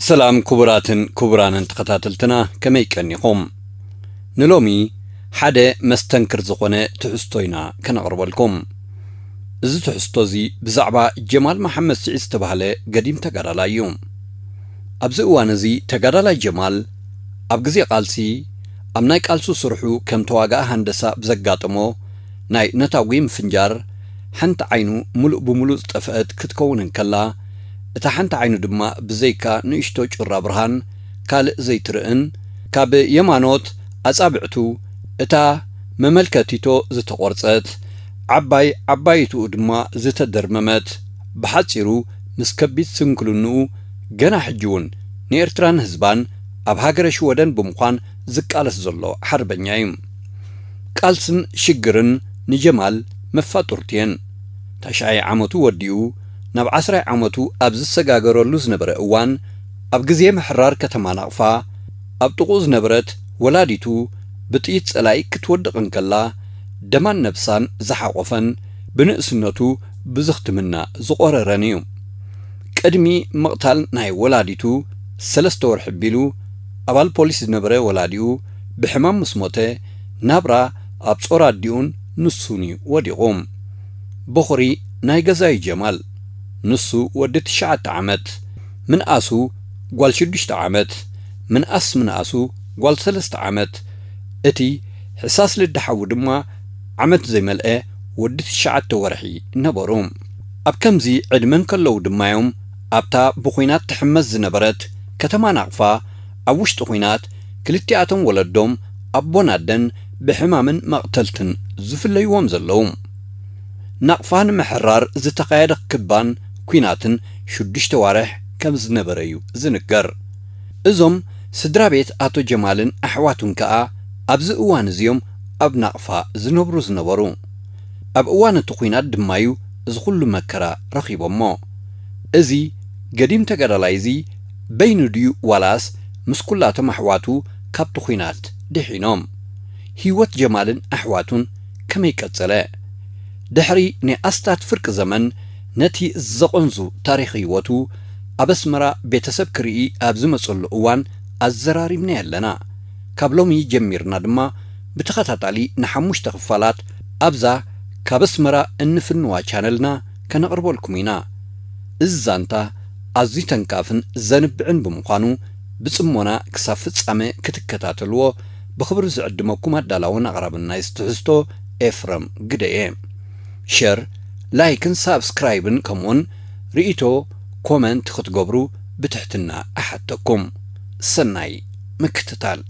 ሰላም ክቡራትን ክቡራንን ተኸታተልትና፣ ከመይ ቀኒኹም? ንሎሚ ሓደ መስተንክር ዝኾነ ትሕዝቶ ኢና ከነቕርበልኩም። እዚ ትሕዝቶ እዚ ብዛዕባ ጀማል መሓመድ ስዒድ ዝተባህለ ገዲም ተጋዳላይ እዩ። ኣብዚ እዋን እዚ ተጋዳላይ ጀማል ኣብ ግዜ ቃልሲ ኣብ ናይ ቃልሱ ስርሑ ከም ተዋጋኢ ሃንደሳ ብዘጋጠሞ ናይ ነታጒ ምፍንጃር ሓንቲ ዓይኑ ምሉእ ብምሉእ ዝጠፍአት ክትከውን እንከላ፣ እታ ሓንቲ ዓይኑ ድማ ብዘይካ ንእሽቶ ጩራ ብርሃን ካልእ ዘይትርእን፣ ካብ የማኖት ኣጻብዕቱ እታ መመልከቲቶ ዝተቖርጸት፣ ዓባይ ዓባይትኡ ድማ ዝተደርመመት፣ ብሓጺሩ ምስ ከቢድ ስንክልንኡ ገና ሕጂ እውን ንኤርትራን ህዝባን ኣብ ሃገረ ሽወደን ብምዃን ዝቃለስ ዘሎ ሓርበኛ እዩ። ቃልስን ሽግርን ንጀማል መፋጡርቱ እየን። ተሽዓይ ዓመቱ ወዲኡ ናብ ዓስራይ ዓመቱ ኣብ ዝሰጋገረሉ ዝነበረ እዋን፣ ኣብ ግዜ ምሕራር ከተማ ናቕፋ፣ ኣብ ጥቕኡ ዝነበረት ወላዲቱ ብጥይት ጸላኢ ክትወድቕ እንከላ፣ ደማን ነብሳን ዝሓቖፈን ብንእስነቱ ብዝኽትምና ዝቖረረን እዩ። ቅድሚ ምቕታል ናይ ወላዲቱ ሰለስተ ወርሒ ኣቢሉ፣ ኣባል ፖሊስ ዝነበረ ወላዲኡ ብሕማም ምስ ሞተ፣ ናብራ ኣብ ጾር ኣዲኡን ንሱን እዩ ወዲቑ። በኹሪ ናይ ገዛዩ ጀማል፣ ንሱ ወዲ ትሽዓተ ዓመት፣ ምንኣሱ ጓል ሽዱሽተ ዓመት፣ ምንኣስ ምንኣሱ ጓል ሰለስተ ዓመት፣ እቲ ሕሳስ ልዲ ሓዉ ድማ ዓመት ዘይመልአ ወዲ ትሽዓተ ወርሒ ነበሩ። ኣብ ከምዚ ዕድመ እንከለዉ ድማ እዮም ኣብታ ብኹናት ትሕመስ ዝነበረት ከተማ ናቕፋ፣ ኣብ ውሽጢ ኹናት ክልቲኣቶም ወለዶም፣ ኣቦን ኣደን፣ ብሕማምን መቕተልትን ዝፍለይዎም ዘለዉ። ናቕፋ ንምሕራር ዝተኻየደ ክባን ኲናትን ሽዱሽተ ዋርሕ ከም ዝነበረ እዩ ዝንገር። እዞም ስድራ ቤት ኣቶ ጀማልን ኣሕዋቱን ከኣ ኣብዚ እዋን እዚኦም ኣብ ናቕፋ ዝነብሩ ዝነበሩ። ኣብ እዋን እቲ ኲናት ድማዩ እዚ ኩሉ መከራ ረኺቦሞ። እዚ ገዲም ተጋዳላይ እዚ በይኑ ድዩ ዋላስ ምስ ኩላቶም ኣሕዋቱ ካብቲ ኲናት ድሒኖም? ህይወት ጀማልን ኣሕዋቱን ከመይ ቀጸለ? ድሕሪ ናይ ኣስታት ፍርቂ ዘመን ነቲ ዘቐንዙ ታሪኽ ህይወቱ ኣብ ኣስመራ ቤተሰብ ክርኢ ኣብ ዝመጸሉ እዋን ኣዘራሪብናዮ ኣለና። ካብ ሎሚ ጀሚርና ድማ ብተኸታታሊ ንሓሙሽተ ክፋላት ኣብዛ ካብ ኣስመራ እንፍንዋ ቻነልና ከነቕርበልኩም ኢና። እዚ ዛንታ ኣዝዩ ተንካፍን ዘንብዕን ብምዃኑ፣ ብጽሞና ክሳብ ፍጻመ ክትከታተልዎ ብኽብሪ ዝዕድመኩም ኣዳላውን ኣቕራብን ናይዚ ትሕዝቶ ኤፍረም ግደየ። ሸር፣ ላይክን ሳብስክራይብን ከምኡውን ርእይቶ ኮመንት ክትገብሩ ብትሕትና እሓተኩም። ሰናይ ምክትታል።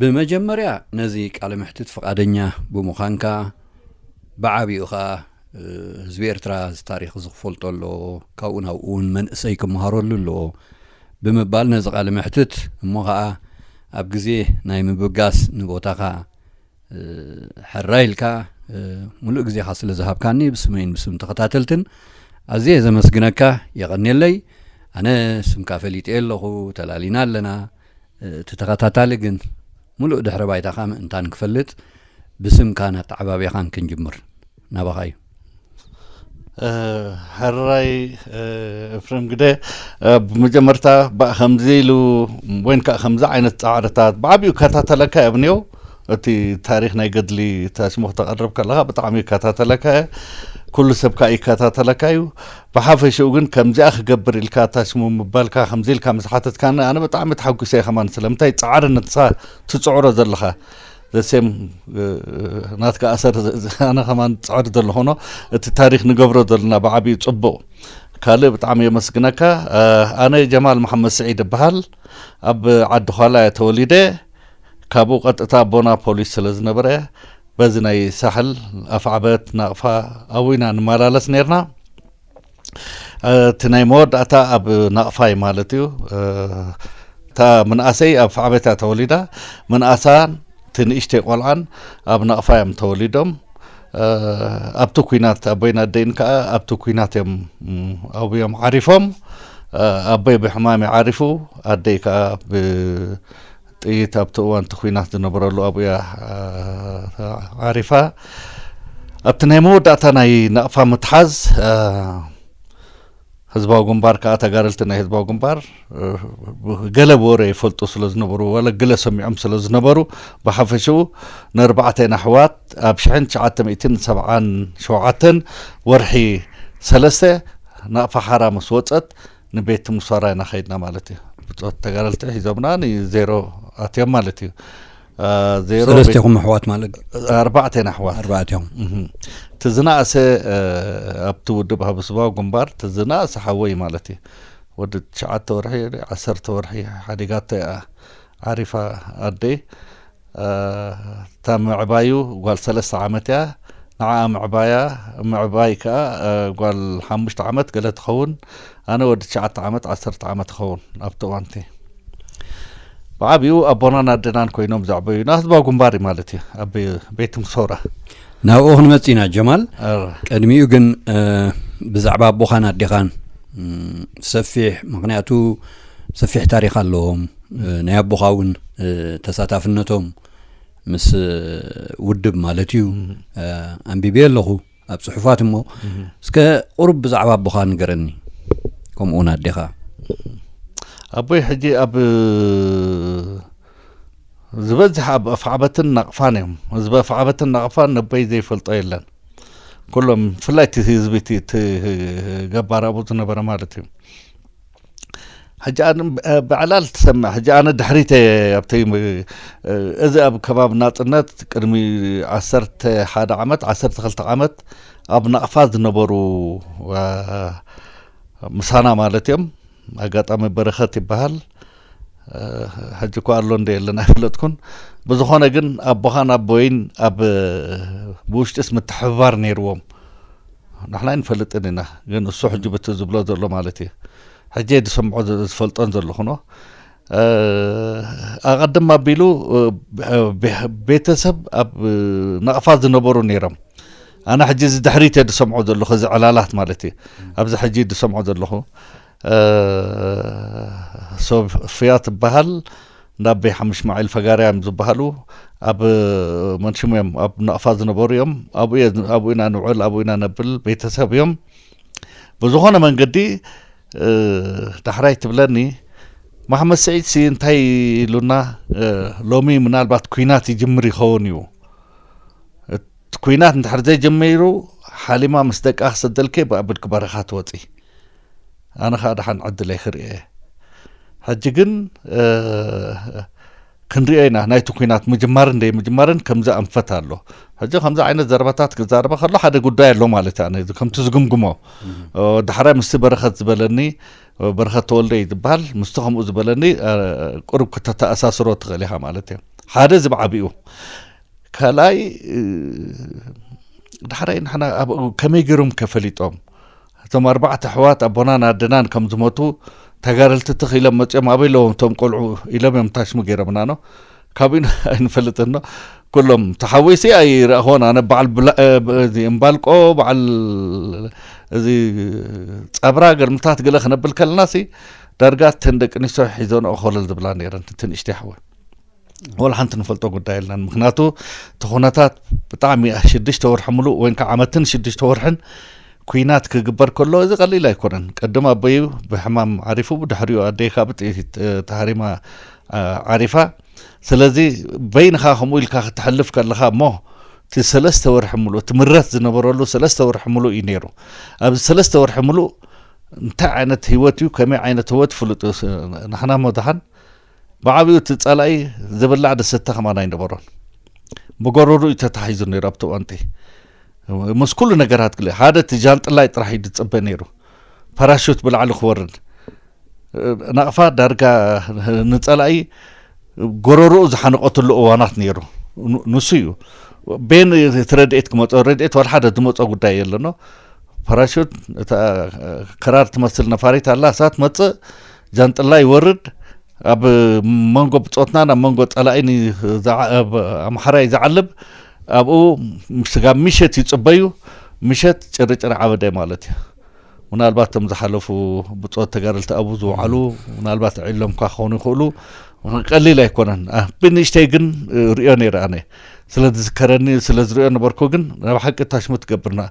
ብመጀመርያ ነዚ ቃለ መሕትት ፍቓደኛ ብምዃንካ፣ ብዓቢኡ ኸኣ ህዝቢ ኤርትራ እዚ ታሪኽ እዚ ክፈልጦ ኣለዎ፣ ካብኡ ናብኡ እውን መንእሰይ ክመሃረሉ ኣለዎ ብምባል ነዚ ቃለ መሕትት፣ እሞ ኸኣ ኣብ ግዜ ናይ ምብጋስ ንቦታኻ ሕራይ ኢልካ ምሉእ ግዜኻ ስለ ዝሃብካኒ ብስመይን ብስም ተኸታተልትን ኣዝየ ዘመስግነካ። የቐንየለይ። ኣነ ስምካ ፈሊጠ ኣለኹ፣ ተላሊና ኣለና። እቲ ተኸታታሊ ግን ምሉእ ድሕረ ባይታኻ ምእንታን ክፈልጥ ብስምካን ኣተዓባብያኻን ክንጅምር ናባኻ እዩ። ሕራይ ኤፍሬም ግደ፣ ብመጀመርታ ከምዚ ኢሉ ወይን ከዓ ከምዚ ዓይነት ፃዕርታት ብዓብኡ ይከታተለካ እየ ኣብንዮ። እቲ ታሪክ ናይ ገድሊ ታሽሙ ክተቐርብ ከለካ ብጣዕሚ ይከታተለካ እየ። ኩሉ ሰብ ከዓ ይከታተለካ እዩ። ብሓፈሽኡ ግን ከምዚኣ ክገብር ኢልካ ታሽሙ ምባልካ ከምዚ ኢልካ ምስ ሓተትካኒ ኣነ ብጣዕሚ ተሓጒሰ እየ ከማን። ስለምንታይ ፃዕሪ ንስኻ ትፅዕሮ ዘለኻ ዘሴም ናትካ ኣሰር ኣነ ከማን ጸዕር ዘለኹኖ እቲ ታሪኽ ንገብሮ ዘለና ብዓብዩ ጽቡቕ። ካልእ ብጣዕሚ የመስግነካ። ኣነ ጀማል መሓመድ ስዒድ እበሃል። ኣብ ዓዲ ዃላ እየ ተወሊደ። ካብኡ ቀጥታ ኣቦና ፖሊስ ስለ ዝነበረ በዚ ናይ ሳሕል ኣፍዓበት ናቕፋ ኣብኡ ኢና ንመላለስ ነርና። እቲ ናይ መወዳእታ ኣብ ናቕፋይ ማለት እዩ። እታ ምንኣሰይ ኣብ ፋዕበታ ተወሊዳ፣ ምንኣሳን እቲ ንእሽተይ ቆልዓን ኣብ ናቕፋ እዮም ተወሊዶም። ኣብቲ ኩናት ኣቦይን ኣደይን ከዓ ኣብቲ ኩናት እዮም ኣብዮም ዓሪፎም። ኣቦይ ብሕማም ዓሪፉ፣ ኣደይ ከዓ ብ ጥይት ኣብቲ እዋን እቲ ኩናት ዝነበረሉ ኣብኡ እያ ዓሪፋ። ኣብቲ ናይ መወዳእታ ናይ ናቕፋ ምትሓዝ ህዝባዊ ግንባር ከዓ ተጋደልቲ ናይ ህዝባዊ ግንባር ገለ ብወረ ይፈልጡ ስለ ዝነበሩ፣ ዋላ ገለ ሰሚዖም ስለ ዝነበሩ፣ ብሓፈሽኡ ንኣርባዕተ ኣሕዋት ኣብ ሽሕን ትሽዓተ ሚእትን ሰብዓን ሸውዓተን ወርሒ ሰለስተ ናቕፋ ሓራ ምስ ወፀት ንቤት ትምሶራ ኢና ከይድና ማለት እዩ። ብፆት ተጋደልቲ ሒዞምና ንዜሮ ኣትዮም ማለት እዩ። ዜሮ ሰለስቴኹም ኣሕዋት ማለት? ኣርባዕተ ኣሕዋት። ኣርባዕቴኹም። እቲ ዝነኣሰ ኣብቲ ውድብ ኣብ ህዝባዊ ግንባር እቲ ዝነኣሰ ሓወይ ማለት እዩ። ወዲ ትሽዓተ ወርሒ፣ ዓሰርተ ወርሒ ሓዲጋቶ እያ ዓሪፋ ኣደይ። እታ ምዕባዩ ጓል ሰለስተ ዓመት እያ። ንዓኣ ምዕባያ ምዕባይ ከኣ ጓል ሓሙሽተ ዓመት ገለ ትኸውን። ኣነ ወዲ ትሽዓተ ዓመት፣ ዓሰርተ ዓመት እኸውን ኣብቲ እዋንቲ። ብዓብኡ ኣቦናን ኣደናን ኮይኖም ዘዕበዩና ህዝባዊ ግንባር እዩ ማለት እዩ። ኣብ ቤት ምሶራ ናብኡ ክንመጽእ ኢና ጀማል። ቀድሚኡ ግን ብዛዕባ ኣቦኻን ኣዴኻን ሰፊሕ፣ ምኽንያቱ ሰፊሕ ታሪኽ ኣለዎም። ናይ ኣቦኻ እውን ተሳታፍነቶም ምስ ውድብ ማለት እዩ። ኣንቢበ ኣለኹ ኣብ ጽሑፋት እሞ፣ እስከ ቁሩብ ብዛዕባ ኣቦኻ ንገረኒ፣ ከምኡ እውን ኣዴኻ። ኣቦይ ሕጂ ኣብ ዝበዝሕ ኣብ ኣፍዓበትን ናቕፋን እዮም። ህዝቢ ኣፍዓበትን ናቕፋን ነቦይ ዘይፈልጦ የለን። ኩሎም ብፍላይ እቲ ህዝቢ እቲ ገባር ኣብኡ ዝነበረ ማለት እዩ። ሕጂ ኣነ ብዕላል ትሰምዕ። ሕጂ ኣነ ድሕሪተ ኣብቲ እዚ ኣብ ከባቢ ናጽነት ቅድሚ ዓሰርተ ሓደ ዓመት፣ ዓሰርተ ክልተ ዓመት ኣብ ናቕፋ ዝነበሩ ምሳና ማለት እዮም። ኣጋጣሚ በረኸት ይበሃል። ሕጂ እኳ ኣሎ እንደ የለን ኣይፍለጥኩን። ብዝኾነ ግን ኣቦኻን ኣቦይን ኣብ ብውሽጢስ ምትሕብባር ነይርዎም። ንሕና ኣይንፈልጥን ኢና፣ ግን እሱ ሕጂ በቲ ዝብሎ ዘሎ ማለት እዩ። ሕጂ እየ ዝሰምዖ ዝፈልጦን ዘለኹኖ። ኣቐድም ኣቢሉ ቤተሰብ ኣብ ናቕፋ ዝነበሩ ነይሮም። ኣነ ሕጂ እዚ ድሕሪት እየ ዝሰምዖ ዘለኹ፣ እዚ ዕላላት ማለት እዩ። ኣብዚ ሕጂ ዝሰምዖ ዘለኹ ሶፍያ ትበሃል፣ ናብ ቤይ ሓምሽ ማዒል ፈጋርያ እዮም ዝበሃሉ። ኣብ መንሽሙ እዮም ኣብ ናቕፋ ዝነበሩ እዮም። ኣብኡ ኢና ንውዕል፣ ኣብኡ ኢና ነብል፣ ቤተሰብ እዮም። ብዝኾነ መንገዲ ዳሕራይ ትብለኒ፣ መሓመድ ስዒድ ሲ እንታይ ኢሉና፣ ሎሚ ምናልባት ኩናት ይጅምር ይኸውን እዩ። እቲ ኩናት እንድሕር ዘይጀሚሩ ሓሊማ ምስ ደቃ ክሰደልከ ብኣብልክ በረኻ ትወፂ። ኣነ ከዓ ደሓን ዕድለይ ክርእየ። ሕጂ ግን ክንሪኦ ኢና ናይቲ ኩናት ምጅማርን ደይ ምጅማርን ከምዚ ኣንፈት ኣሎ። ሕጂ ከምዚ ዓይነት ዘረባታት ክዛረበ ከሎ ሓደ ጉዳይ ኣሎ ማለት እዩ። ከምቲ ዝግምግሞ ዳሕራይ ምስቲ በረኸት ዝበለኒ፣ በረኸት ተወልደ እዩ ዝበሃል፣ ምስቲ ከምኡ ዝበለኒ ቁሩብ ክተተኣሳስሮ ትኽእል ኢኻ ማለት እዩ። ሓደ እዚ ብዓቢኡ። ካልኣይ ዳሕራይ ንሕና ኣብኡ ከመይ ገይሮም ከፈሊጦም? እቶም ኣርባዕተ ኣሕዋት ኣቦናን ኣደናን ከም ዝሞቱ ተጋደልቲ ትኽ ኢሎም መፂኦም ኣበይ ኣለዎም እቶም ቆልዑ ኢሎም እዮም ታሽሙ ገይሮምና ኖ። ካብኡ ኣይንፈልጥን ኖ። ኩሎም ተሓዊሲ ኣይረእኽዎን ኣነ በዓል እምባልቆ በዓል እዚ ፀብራ ገርምታት ገለ ክነብል ከለና ሲ ዳርጋ ተን ደቂ ኣንስትዮ ሒዞንኦ ኮለል ዝብላ ነይረን ትንእሽተይ ሓወ ወላ ሓንቲ ንፈልጦ ጉዳይ የልናን። ምክንያቱ እቲ ኩነታት ብጣዕሚ ሽዱሽተ ወርሒ ሙሉእ ወይን ከዓ ዓመትን ሽዱሽተ ወርሕን ኩናት ክግበር ከሎ እዚ ቀሊል ኣይኮነን። ቅድም ኣቦዩ ብሕማም ዓሪፉ ብድሕሪኡ ኣደይ ከዓ ብጥይት ተሃሪማ ዓሪፋ። ስለዚ በይንኻ ከምኡ ኢልካ ክትሕልፍ ከለኻ እሞ እቲ ሰለስተ ወርሒ ሙሉእ እቲ ምረት ዝነበረሉ ሰለስተ ወርሒ ሙሉእ እዩ ነይሩ። ኣብዚ ሰለስተ ወርሒ ሙሉእ እንታይ ዓይነት ህይወት እዩ ከመይ ዓይነት ህይወት ፍሉጥ እዩ። ንሕና ሞ ደሓን ብዓብኡ እቲ ጸላኢ ዝብላዕ ዝስተ ከማን ኣይነበሮን። ብጎረሩ እዩ ተታሒዙ ነይሩ ኣብቲ እዋንቲ። ምስ ኩሉ ነገራት ግለ ሓደ እቲ ጃንጥላይ ጥራሕ እዩ ዝፅበ ነይሩ። ፓራሹት ብላዕሊ ክወርድ፣ ናቕፋ ዳርጋ ንፀላኢ ጎረርኡ ዝሓነቐትሉ እዋናት ነይሩ። ኑ- ንሱ እዩ ቤን እቲ ረድኤት ክመፆ፣ ረድኤት ዋላ ሓደ ዝመፆ ጉዳይ የለኖ። ፓራሹት እታ ክራር ትመስል ነፋሪት ኣላ፣ እሳ ትመፅእ፣ ጃንጥላ ይወርድ፣ ኣብ መንጎ ብፆትና ናብ መንጎ ፀላኢ ን- ዝዓ- ኣብ ኣምሓራይ ዝዓልብ፣ ኣብኡ ስጋብ ምሸት ይፅበዩ። ምሸት ጭርጭር ዓበደ ማለት እዩ። ምናልባት እቶም ዝሓለፉ ብፆት ተጋደልቲ ኣብኡ ዝውዓሉ ምናልባት ዕሎምካ ክኾኑ ይኽእሉ። ቀሊል ኣይኮነን። ብንእሽተይ ግን ርእዮ ነይረ ኣነ። ስለ ዝዝከረኒ ስለ ዝርእዮ ነበርኩ ግን ናብ ሓቂ ታሽሙ ትገብርና።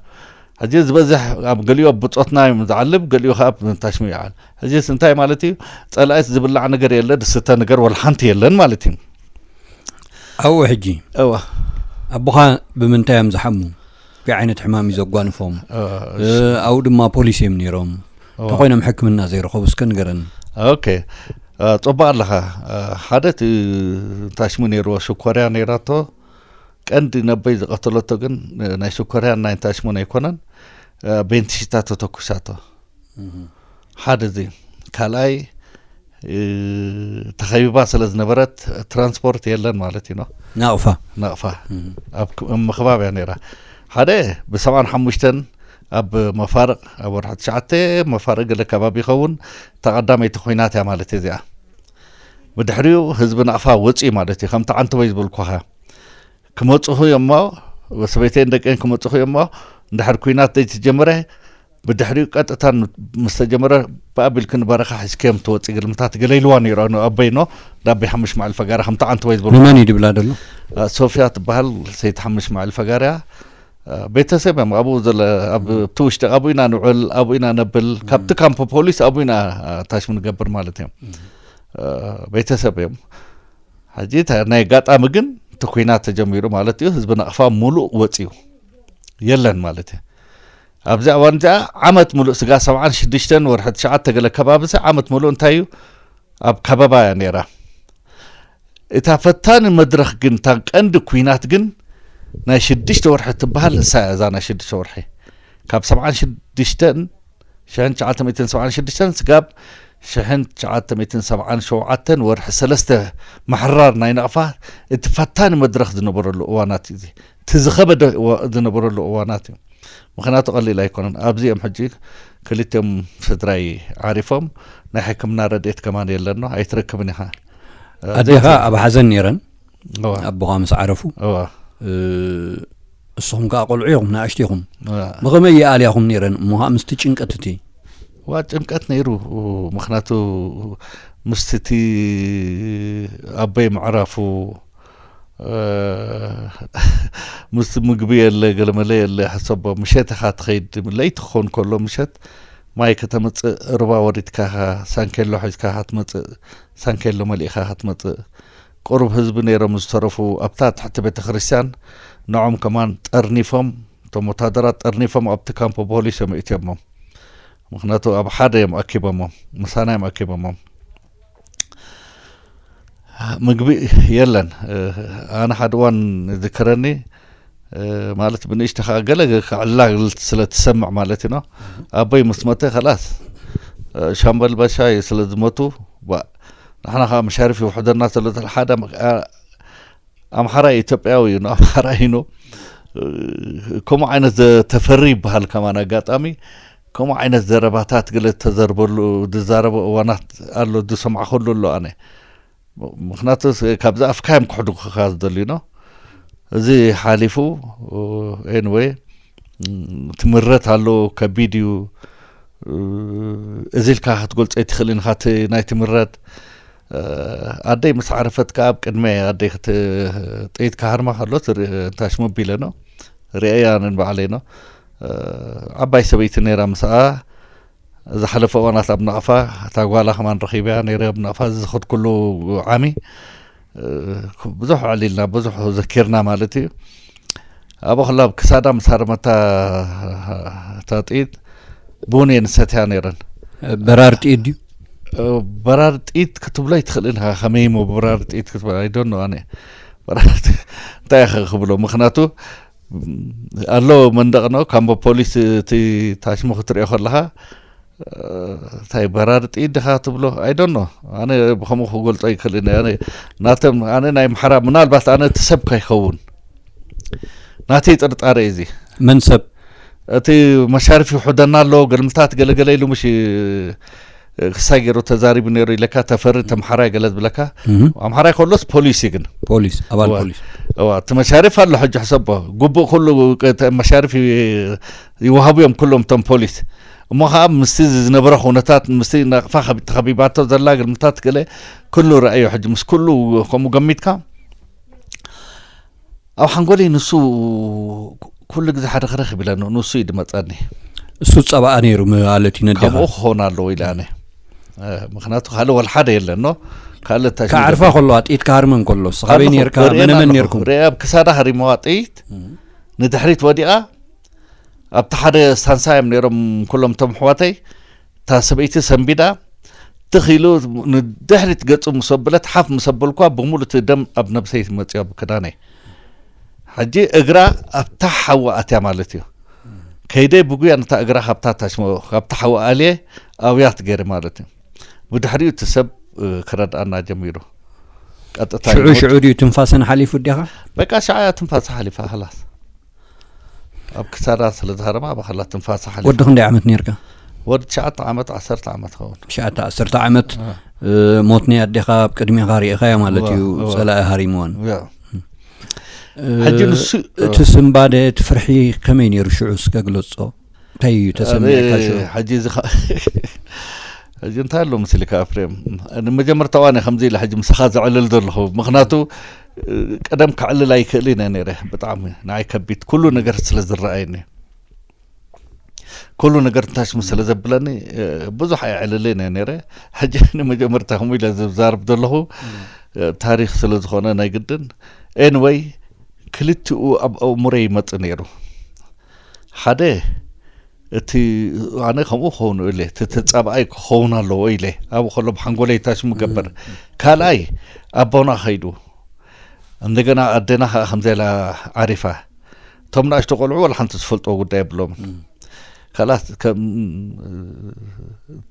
ሕጂ ዝበዝሕ ኣብ ገሊኦ ብፆትና እዮም ዝዓልብ፣ ገሊኡ ከዓ ታሽሙ ይዓል። ሕጂ እንታይ ማለት እዩ? ፀላኢት ዝብላዕ ነገር የለ፣ ዝስተ ነገር ወላ ሓንቲ የለን ማለት እዩ። ኣብኡ ሕጂ እዋ ኣቦኻ ብምንታይ እዮም ዝሓሙ? እንታይ ዓይነት ሕማም እዩ ዘጓንፎም? ኣብኡ ድማ ፖሊስ እዮም ነይሮም። እንተኮይኖም ሕክምና ዘይረኸቡ እስከ ንገረኒ። ኦኬ። ፅቡቅ ኣለኻ። ሓደ እቲ ታሽሙ ነይርዎ ሽኮርያ ነይራቶ። ቀንዲ ነበይ ዝቀተለቶ ግን ናይ ሽኮርያን ናይ ታሽሙን ኣይኮነን። ቤንትሽታ ተተኩሳቶ ሓደ እዚ። ካልኣይ ተኸቢባ ስለ ዝነበረት ትራንስፖርት የለን ማለት እዩ። ናቕፋ ናቕፋ ኣብ ምኽባብ እያ ነይራ። ሓደ ብሰብዓን ሓሙሽተን ኣብ መፋርቕ ኣብ ወርሒ ትሽዓተ መፋርቕ ገለ ከባቢ ይኸውን። ተቐዳመይቲ ኮይናት እያ ማለት እዚኣ። ብድሕሪኡ ህዝቢ ናቕፋ ወፂኡ ማለት እዩ። ከምቲ ዓንተቦይ ዝበልኩኻ ክመፅኹ እዮሞ፣ ሰበይተይን ደቀይን ክመፅኹ እዮሞ። እንድሕር ኩናት ዘይተጀመረ ብድሕሪኡ ቀጥታ ምስ ተጀመረ ብኣቢልክ ንበረኻ ሒዝክዮም ትወፂ ግልምታት ገለ ኢልዋ ነይሩ ኣቦይኖ። ዳበይ ሓሙሽ መዓል ፈጋራ ከምቲ ዓንተቦይ ዝበልኩ ንመን እዩ ድብላ ደሎ? ሶፍያ ትበሃል ሰይቲ ሓሙሽ መዓል ፈጋርያ። ቤተሰብ እዮም ኣብኡ ዘለ ኣብቲ ውሽጢ ኣብኡ ኢና ንውዕል፣ ኣብኡ ኢና ነብል። ካብቲ ካምፖ ፖሊስ ኣብኡ ኢና ታሽሙ ንገብር ማለት እዮም። ቤተሰብ እዮም። ሕጂ ናይ ኣጋጣሚ ግን እቲ ኩናት ተጀሚሩ ማለት እዩ። ህዝቢ ናቕፋ ሙሉእ ወፂኡ የለን ማለት እዩ። ኣብዚኣ እዋን እዚኣ ዓመት ሙሉእ ስጋ ሰብዓን ሽዱሽተን ወርሒ ትሽዓተ ገለ ከባቢ ዓመት ሙሉእ እንታይ እዩ ኣብ ከበባ እያ ነይራ። እታ ፈታኒ መድረኽ ግን እታ ቀንዲ ኩናት ግን ናይ ሽዱሽተ ወርሒ ትበሃል እሳ እያ። እዛ ናይ ሽዱሽተ ወርሒ ካብ ሰብዓን ሽዱሽተን ሽሕን ትሽዓተ ሚእትን ሰብዓን ሽዱሽተን ስጋብ ሽሕን ትሽዓተ ሚእትን ሰብዓን ሸውዓተን ወርሒ ሰለስተ ምሕራር ናይ ናቕፋ እቲ ፈታኒ መድረኽ ዝነበረሉ እዋናት እዩ። እቲ ዝኸበደ ዝነበረሉ እዋናት እዩ። ምክንያቱ ቀሊል ኣይኮነን። ኣብዚኦም ሕጂ ክልቲኦም ስድራይ ዓሪፎም ናይ ሕክምና ረድኤት ከማን የለኖ ኣይትረክብን ኢኻ። ኣዴኻ ኣብ ሓዘን ነይረን ኣቦኻ ምስ ዓረፉ እስኹም ከዓ ቆልዑ ኢኹም ንኣሽቱ ኢኹም። ብኸመይ ይኣልያኹም ነይረን እሞ ከዓ ምስቲ ጭንቀት እቲ ዋ ጭንቀት ነይሩ። ምክንያቱ ምስቲ እቲ ኣቦይ ምዕራፉ ምስ ምግቢ የለ ገለመለ የለ ሕሰቦ ምሸት ኢኻ ትኸይድ። ለይቲ ክኸውን ከሎ ምሸት ማይ ከተምፅእ ሩባ ወሪድካ ሳንኬሎ ሒዝካ ትመፅእ። ሳንኬሎ መሊእካ ትመፅእ። ቁሩብ ህዝቢ ነይሮም ዝተረፉ ኣብታ ትሕቲ ቤተ ክርስቲያን ንዖም ከማን ጠርኒፎም እቶም ወታደራት ጠርኒፎም ኣብቲ ካምፖ ፖሊስ እዮም እትዮሞም። ምክንያቱ ኣብ ሓደ እዮም ኣኪቦሞም ምሳና እዮም ኣኪቦሞም። ምግቢ የለን። ኣነ ሓደ እዋን ዝክረኒ ማለት ብንእሽተኻ ገለ ክዕላል ስለ ትሰምዕ ማለት እዩ። ኣቦይ ምስ መተ ከላስ ሻምበል በሻይ ስለ ዝመቱ ንሕና ከዓ መሻርፍ ይውሕደና ስለ ሓደ ኣምሓራይ ኢትዮጵያዊ እዩ ኣምሓራይ ኢኖ ከምኡ ዓይነት ተፈሪ ይበሃል ከማን ኣጋጣሚ ከምኡ ዓይነት ዘረባታት ገለ ተዘርበሉ ዝዛረበ እዋናት ኣሎ ዝሰማዕኩሉ ኣሎ ኣነ። ምክንያቱ ካብዚ ኣፍካ እዮም ክሕድጉካ ዝደልዩ ነው። እዚ ሓሊፉ ኤንወይ ትምረት ኣሎ ከቢድ እዩ። እዚ ኢልካ ክትገልፆ ኣይትኽእልን ኢኻ እቲ ናይ ትምረት ኣደይ ምስ ዓረፈት ከዓ ኣብ ቅድመ ኣደይ ጥይት ካሃርማ ከሎ ታሽሙ ቢለ ነው ርእያ ነን ባዕለይ ነው። ዓባይ ሰበይቲ ነይራ ምስኣ ዝሓለፈ እዋናት ኣብ ናቕፋ እታ ጓላ ከማን ረኺበያ ነይረ ኣብ ናቕፋ ዝኸድኩሉ ዓሚ ብዙሕ ኣዕሊልና ብዙሕ ዘኪርና ማለት እዩ። ኣብኡ ከላ ኣብ ክሳዳ ምስ ሃረመታ እታ ጥይት ቡን እየን ዝሰትያ ነይረን። በራር ጥይት ድዩ? በራር ጥይት ክትብሎ ኣይትኽእልን ኢኻ። ከመይ እሞ በራር ጥይት ክትብሎ ኣይደኖ ኣነ በራድ እንታይ ኢኸ ክብሎ? ምኽንያቱ ኣሎ መንደቕ ነው። ካምቦ ፖሊስ እቲ ታሽሙ ክትሪኦ ከለኻ እንታይ በራድ ጥይት ድኻ ትብሎ? I don't know። ኣነ ብኸምኡ ክገልጾ ይክእል እነ ኣነ ናተም ኣነ ናይ ምሓራ ምናልባት ኣነ እቲ ሰብ ከይኸውን ናተይ ጥርጣረ እዩ እዚ። መን ሰብ? እቲ መሻርፍ ይውሕደና ኣሎ፣ ገልምታት ገለገለ ኢሉ ምሽ ክሳይ ገይሩ ተዛሪቡ ነይሩ ኢለካ፣ ተፈሪ ተምሓራይ ገለ ዝብለካ። ኣምሓራይ ከሎስ ፖሊስ እዩ ግን። ፖሊስ፣ ኣባል ፖሊስ። እዋ እቲ መሻርፍ ኣሎ ሕጂ ሕሰቦ። ግቡእ ኩሉ መሻርፍ ይወሃቡ እዮም ኩሎም እቶም ፖሊስ። እሞ ከዓ ምስቲ ዝነበረ ኩነታት ምስቲ ናቕፋ ተኸቢባቶ ዘላ ግልምታት ገለ ኩሉ ረኣዮ ሕጂ ምስ ኩሉ ከምኡ ገሚትካ ኣብ ሓንጎለይ ንሱ ኩሉ ግዜ ሓደ ክረክ ይብለኒ ንሱ እዩ ድመፀኒ። እሱ ፀባኣ ነይሩ ማለት እዩ ነዲኻ። ከምኡ ክኸውን ኣለዎ ኢለ ኣነ ምክንያቱ ካልእ ወልሓደ የለኖ ካልእ ታሽሙ ካዕርፋ ከለዋ ጥይት ክሃርመን ከሎ ስኻበይ ነርካ መነመን ነርኩም? ሪኣ ኣብ ክሳዳ ሃሪመዋ ጥይት ንድሕሪት ወዲቓ ኣብቲ ሓደ ስታንሳ እዮም ነይሮም ኩሎም እቶም ኣሕዋተይ። እታ ሰበይቲ ሰንቢዳ ትኽ ኢሉ ንድሕሪት ገጹ ምስ ኣበለት ሓፍ ምስ ኣበልኳ ብምሉእ እቲ ደም ኣብ ነብሰይ መጽዮ ኣብ ክዳነይ። ሕጂ እግራ ኣብታ ሓዊ ኣትያ ማለት እዩ። ከይደ ብጉያ ነታ እግራ ካብታ ታሽሞ ካብታ ሓዊ ኣልየ ኣብያት ገይረ ማለት እዩ። ብድሕሪኡ እቲ ሰብ ክረድኣና ጀሚሩ። ቀጥታ ሽዑ ይሞት። ሽዑ ድዩ ትንፋሰን ሓሊፉ ዲኻ? በቃ ሽዓ እያ ትንፋሰ ሓሊፋ ኸላስ። ኣብ ክሳዳ ስለ ዝሃረማ ብኸላ ትንፋሳ ሓሊፋ። ወዲ ክንደይ ዓመት ነርካ? ወዲ ትሽዓተ ዓመት ዓሰርተ ዓመት ኸውን። ትሽዓተ ዓሰርተ ዓመት እ፣ ሞት ናይ ኣዴኻ ኣብ ቅድሜኻ ርኢኻያ ማለት እዩ። እዋ፣ እዋ። ጸላኢ ሃሪምወን። ያ። እ፣ ሕጂ ንሱ እቲ ስንባደ እቲ ፍርሒ ከመይ ነይሩ ሽዑ እስከ ግለጾ? እንታይ እዩ ተሰሚዕካ ኣነ ሽዑ? ሕጂ እዚ ኸ- ሕጂ እንታይ ኣሎ ምስልካ ኣፍሬም ንመጀመርታ ዋነ ከምዚ ኢለ ሕጂ ምሳኻ ዘዕልል ዘለኹ ምክንያቱ ቀደም ክዕልል ኣይክእል ኢና ነይረ ብጣዕሚ ንዓይ ከቢድ ኩሉ ነገር ስለ ዝረኣየኒ ኩሉ ነገር እንታሽሙ ስለ ዘብለኒ ብዙሕ ኣይዕልልን እየ ነይረ ሕጂ ንመጀመርታ ከምኡ ኢለ ዝዛርብ ዘለኹ ታሪክ ስለ ዝኾነ ናይ ግድን anyway ክልቲኡ ኣብ ኣእምሮይ ይመጽእ ነይሩ ሓደ እቲ ኣነ ከምኡ ክኸውን ኢለ እቲ ተጻብኣይ ክኸውን ኣለዎ ኢለ ኣብኡ ከሎ ብሓንጎለይ ታሽሙ ገበር ካልኣይ ኣቦና ኸይዱ እንደገና ኣደና ከዓ ከምዚ ኢላ ዓሪፋ እቶም ንኣሽቶ ቆልዑ ዋላ ሓንቲ ዝፈልጥዎ ጉዳይ የብሎምን ካላት ከም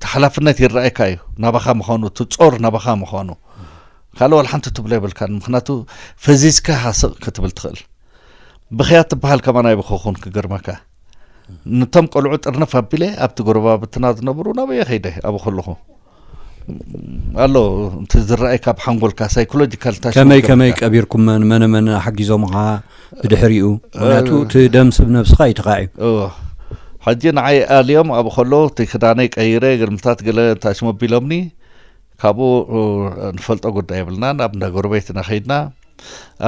ተሓላፍነት ይረኣየካ እዩ ናባኻ ምዃኑ እቲ ጾር ናባኻ ምዃኑ ካልእ ዋላ ሓንቲ ትብሎ የብልካን ምክንያቱ ፈዚዝካ ሃስቕ ክትብል ትኽእል ብኽያት ትበሃል ከማን ኣይበኸኹን ክገርመካ ንቶም ቆልዑ ጥርንፍ ኣቢለ ኣብቲ ጎረባብትና ዝነብሩ ናበየ ከይደ ኣብ ከለኹ ኣሎ እቲ ዝረኣይ ካብ ሓንጎልካ ሳይኮሎጂካል ታሽ ከመይ ከመይ ቀቢርኩመን መነ መነ ሓጊዞምኻ ብድሕሪኡ ምክንያቱ እቲ ደም ስብ ነብስኻ እዩ ተኻዒ እዎ ሕጂ ንዓይ ኣልዮም ኣብ ከሎ እቲ ክዳነይ ቀይረ ግርምታት ገለ ታሽሞ ቢሎምኒ ካብኡ ንፈልጦ ጉዳይ የብልና ናብ እንዳ ጎረቤትና ከይድና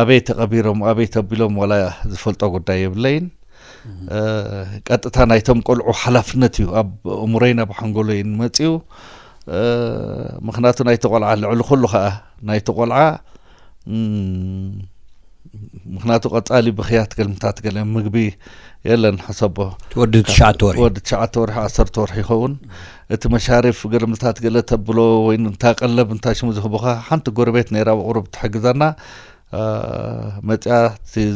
ኣበይ ተቐቢሮም ኣበይ ተቢሎም ዋላ ዝፈልጦ ጉዳይ የብለይን ቀጥታ ናይቶም ቆልዑ ሓላፍነት እዩ ኣብ እሙረይን ኣብ ሓንጎለይን መፅኡ ምክንያቱ ናይቲ ቆልዓ ልዕሊ ኩሉ ከዓ ናይቲ ቆልዓ ምክንያቱ ቀፃሊ ብክያት ገልምታት ገለ ምግቢ የለን ሕሰቦ ወዲ ትሽዓተ ወርሒ ወዲ ትሽዓተ ወርሒ ዓሰርተ ወርሒ ይኸውን እቲ መሻርፍ ገልምታት ገለ ተብሎ ወይ እንታ ቀለብ እንታ ሽሙ ዝህቡኻ ሓንቲ ጎረቤት ነይራ ብቁሩብ ትሕግዘና መፅያ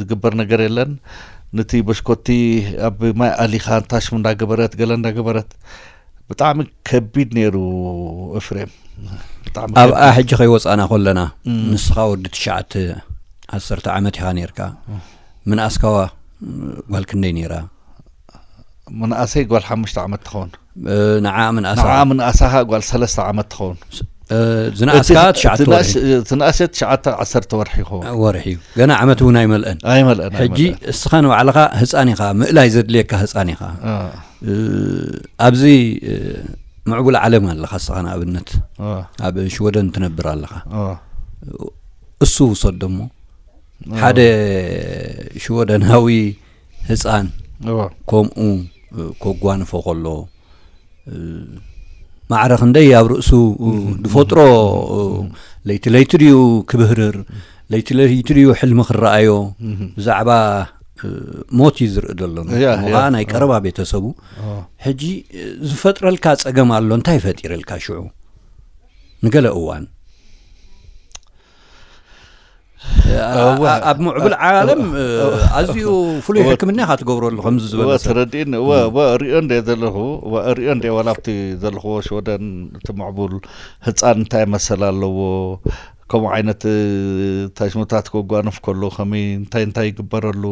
ዝግበር ነገር የለን ንቲ በሽኮቲ ኣብ ማይ ኣሊኻ እንታ ሽሙ እንዳገበረት ገለ እንዳገበረት ብጣዕሚ ከቢድ ነይሩ እፍሬም ኣብኣ ሕጂ ከይወፃና ከለና ንስኻ ወዲ ትሽዓተ ዓሰርተ ዓመት ኢኻ ነርካ ምንኣስካዋ ጓል ክንደይ ነይራ ምንኣሰይ ጓል ሓሙሽተ ዓመት ትኸውን ንዓ ምንኣሳ ንዓ ምንኣሳኻ ጓል ሰለስተ ዓመት ትኸውን ዝነኣስካ ትሽዓተ ወርሒ ትነኣሰ ትሽዓተ ዓሰርተ ወርሒ ይኸውን ወርሒ እዩ ገና ዓመት እውን ኣይመልአን ኣይመልአን ሕጂ እስኻ ንባዕልኻ ህፃን ኢኻ ምእላይ ዘድልየካ ህፃን ኢኻ ኣብዚ ምዕቡል ዓለም ኣለኻ እስኻ ንኣብነት ኣብ ሽወደን ትነብር ኣለኻ እሱ ውሰዶ እሞ ሓደ ሽወደናዊ ህፃን ከምኡ ከጓንፎ ከሎ ማዕረ ክንደይ ኣብ ርእሱ ዝፈጥሮ ለይቲ ለይቲ ድዩ ክብህርር ለይቲ ለይቲ ድዩ ሕልሚ ክረኣዮ ብዛዕባ ሞት እዩ ዝርኢ ዘሎ ሞኻ ናይ ቀረባ ቤተሰቡ ሕጂ ዝፈጥረልካ ፀገም ኣሎ እንታይ ፈጢረልካ ሽዑ ንገለ እዋን ኣብ ምዕቡል ዓለም ኣዝዩ ፍሉይ ሕክምና ኢኻ ትገብረሉ ከምዚ ዝበለ ሰብ። ተረዲእኒ። እወ እወ እሪኦ እንደ ዘለኹ እወ እሪኦ እንደ ዋላ ኣብቲ ዘለኽዎ ሽወደን እቲ ምዕቡል ህፃን እንታይ መሰል ኣለዎ፣ ከምኡ ዓይነት ታሽሙታት ከጓንፍ ከሎ ከመይ እንታይ እንታይ ይግበረሉ፣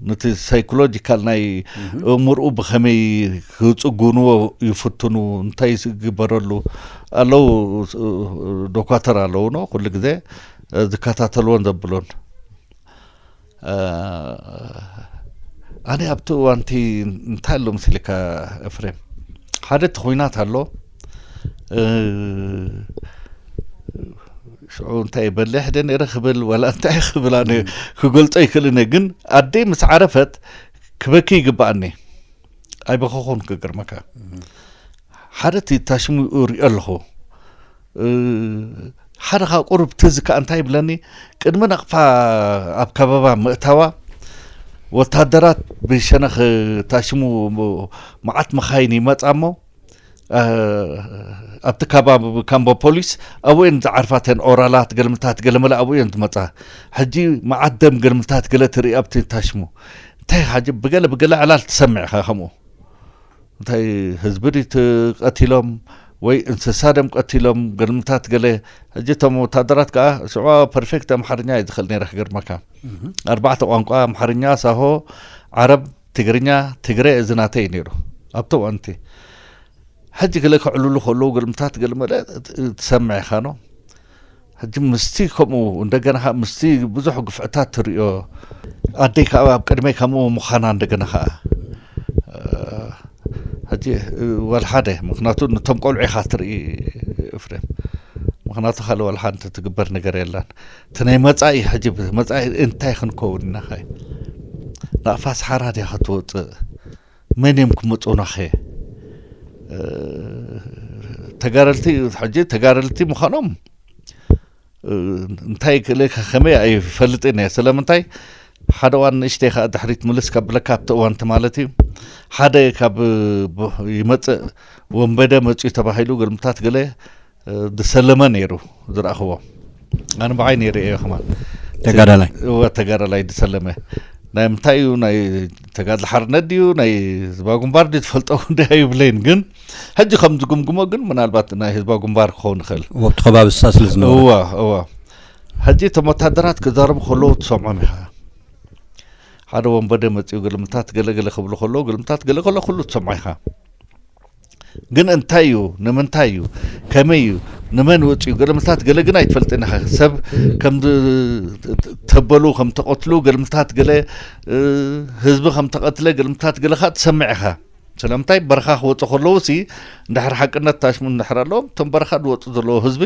ነቲ ሳይኮሎጂካል ናይ እምርኡ ብኸመይ ክፅጉንዎ ይፍትኑ፣ እንታይ ይግበረሉ ኣለዉ። ዶኳተር ኣለዉ ነው ኩሉ ግዜ ዝከታተልዎን ዘብሎን። ኣነ ኣብቲ እዋንቲ እንታይ ኣሎ ምስልካ፣ ኤፍሬም፣ ሓደ እቲ ኩናት ኣሎ። ሽዑ እንታይ በሊሕ ደ ነረ ክብል ዋላ እንታይ ክብል ኣነ ክገልጾ ይክእል እነ። ግን ኣደይ ምስ ዓረፈት ክበኪ ይግባኣኒ። ኣይበኸኹን ክገርመካ። ሓደ እቲ ታሽሙ ሪኦ ኣለኹ። ሓደ ካብ ቁሩብ ትዝ ከኣ እንታይ ይብለኒ፣ ቅድሚ ናቕፋ ኣብ ከበባ ምእታዋ ወታደራት ብሸነኽ ታሽሙ መዓት መኻይን ይመጻ እሞ ኣብቲ ካባ ካምቦ ፖሊስ ኣብኡ እየን ዝዓርፋ፣ ተን ኦራላት ገልምታት ገለመለ ኣብኡ እየን ዝመጻ። ሕጂ መዓት ደም ገልምታት ገለ ትርኢ ኣብቲ ታሽሙ። እንታይ ሓጂ ብገለ ብገለ ዕላል ትሰምዕ ኢኻ ከምኡ። እንታይ ህዝቢ ድዩ ትቀቲሎም ወይ እንስሳ ደም ቀቲሎም ገልምታት ገለ። ሕጂ እቶም ወታደራት ከዓ ሽዑ ፐርፌክት ኣምሓርኛ እዩ ዝኽእል ነይረ ክገርመካ። ኣርባዕተ ቋንቋ ኣምሓርኛ፣ ሳሆ፣ ዓረብ፣ ትግርኛ፣ ትግረ እዚ ናተይ እዩ ነይሩ ኣብቲ እዋንቲ። ሕጂ ገለ ከዕልሉ ከለዉ ገልምታት ገለ መለ ትሰምዕ ኢኻ ኖ። ሕጂ ምስቲ ከምኡ እንደገና ከዓ ምስቲ ብዙሕ ግፍዕታት ትሪኦ ኣደይ ከዓ ኣብ ቅድመይ ከምኡ ምዃና እንደገና ከዓ ሕጂ ዋልሓደ ምክንያቱ ነቶም ቆልዑ ኢኻ ትርኢ እፍሬም። ምክንያቱ ካልእ ዋልሓ እንተ ትግበር ነገር የለን። እቲ ናይ መፃኢ ሕጂ መፃኢ እንታይ ክንከውን ኢና ኸ? ናቕፋ ሰሓራ ድያ ክትወፅእ? መን እዮም ክመፁናኸ? ተጋደልቲ ሕጂ ተጋደልቲ ምዃኖም እንታይ ክእለካ ከመይ ኣይፈልጥን እየ። ስለምንታይ ሓደ ዋን ንእሽተይ ከዓ ድሕሪት ምልስ ከብለካ ኣብቲ እዋንቲ ማለት እዩ። ሓደ ካብ ይመፅእ ወንበደ መፅኡ ተባሂሉ ግርምታት ገለ ዝሰለመ ነይሩ ዝረእኽዎ። ኣነ ብዓይ ነይረ እየ ከማን ተጋዳላይ እወ ተጋዳላይ ዝሰለመ ናይ ምንታይ እዩ ናይ ተጋድሎ ሓርነት ድዩ ናይ ህዝባዊ ግንባር ድዩ ትፈልጦ እንዲ ኣይብለይን። ግን ሕጂ ከም ዝግምግሞ ግን ምናልባት ናይ ህዝባዊ ግንባር ክኸውን ይኽእል። ወብቲ ከባቢ እሳ ስለ ዝነበረ እወ እወ። ሕጂ እቶም ወታደራት ክዛረቡ ከለዉ ትሰምዖም ኢኻ። ሓደ ወንበደ መፅኡ ግልምታት ገለገለ ክብሉ ከለዉ ግልምታት ገለ ከሎ ኩሉ ትሰምዖ ኢኻ። ግን እንታይ እዩ ንምንታይ እዩ ከመይ እዩ ንመን ወፅኡ ግልምታት ገለ ግን ኣይትፈልጥን ኢኻ። ሰብ ከም ተበሉ ከም ተቐትሉ ግልምታት ገለ ህዝቢ ከም ተቐትለ ግልምታት ገለ ካ ትሰምዕ ኢኻ። ስለምንታይ በረኻ ክወፁ ከለዉ ሲ እንድሕር ሓቅነት ታሽሙ እንድሕር ኣለዎም እቶም በረኻ ዝወፁ ዘለዉ ህዝቢ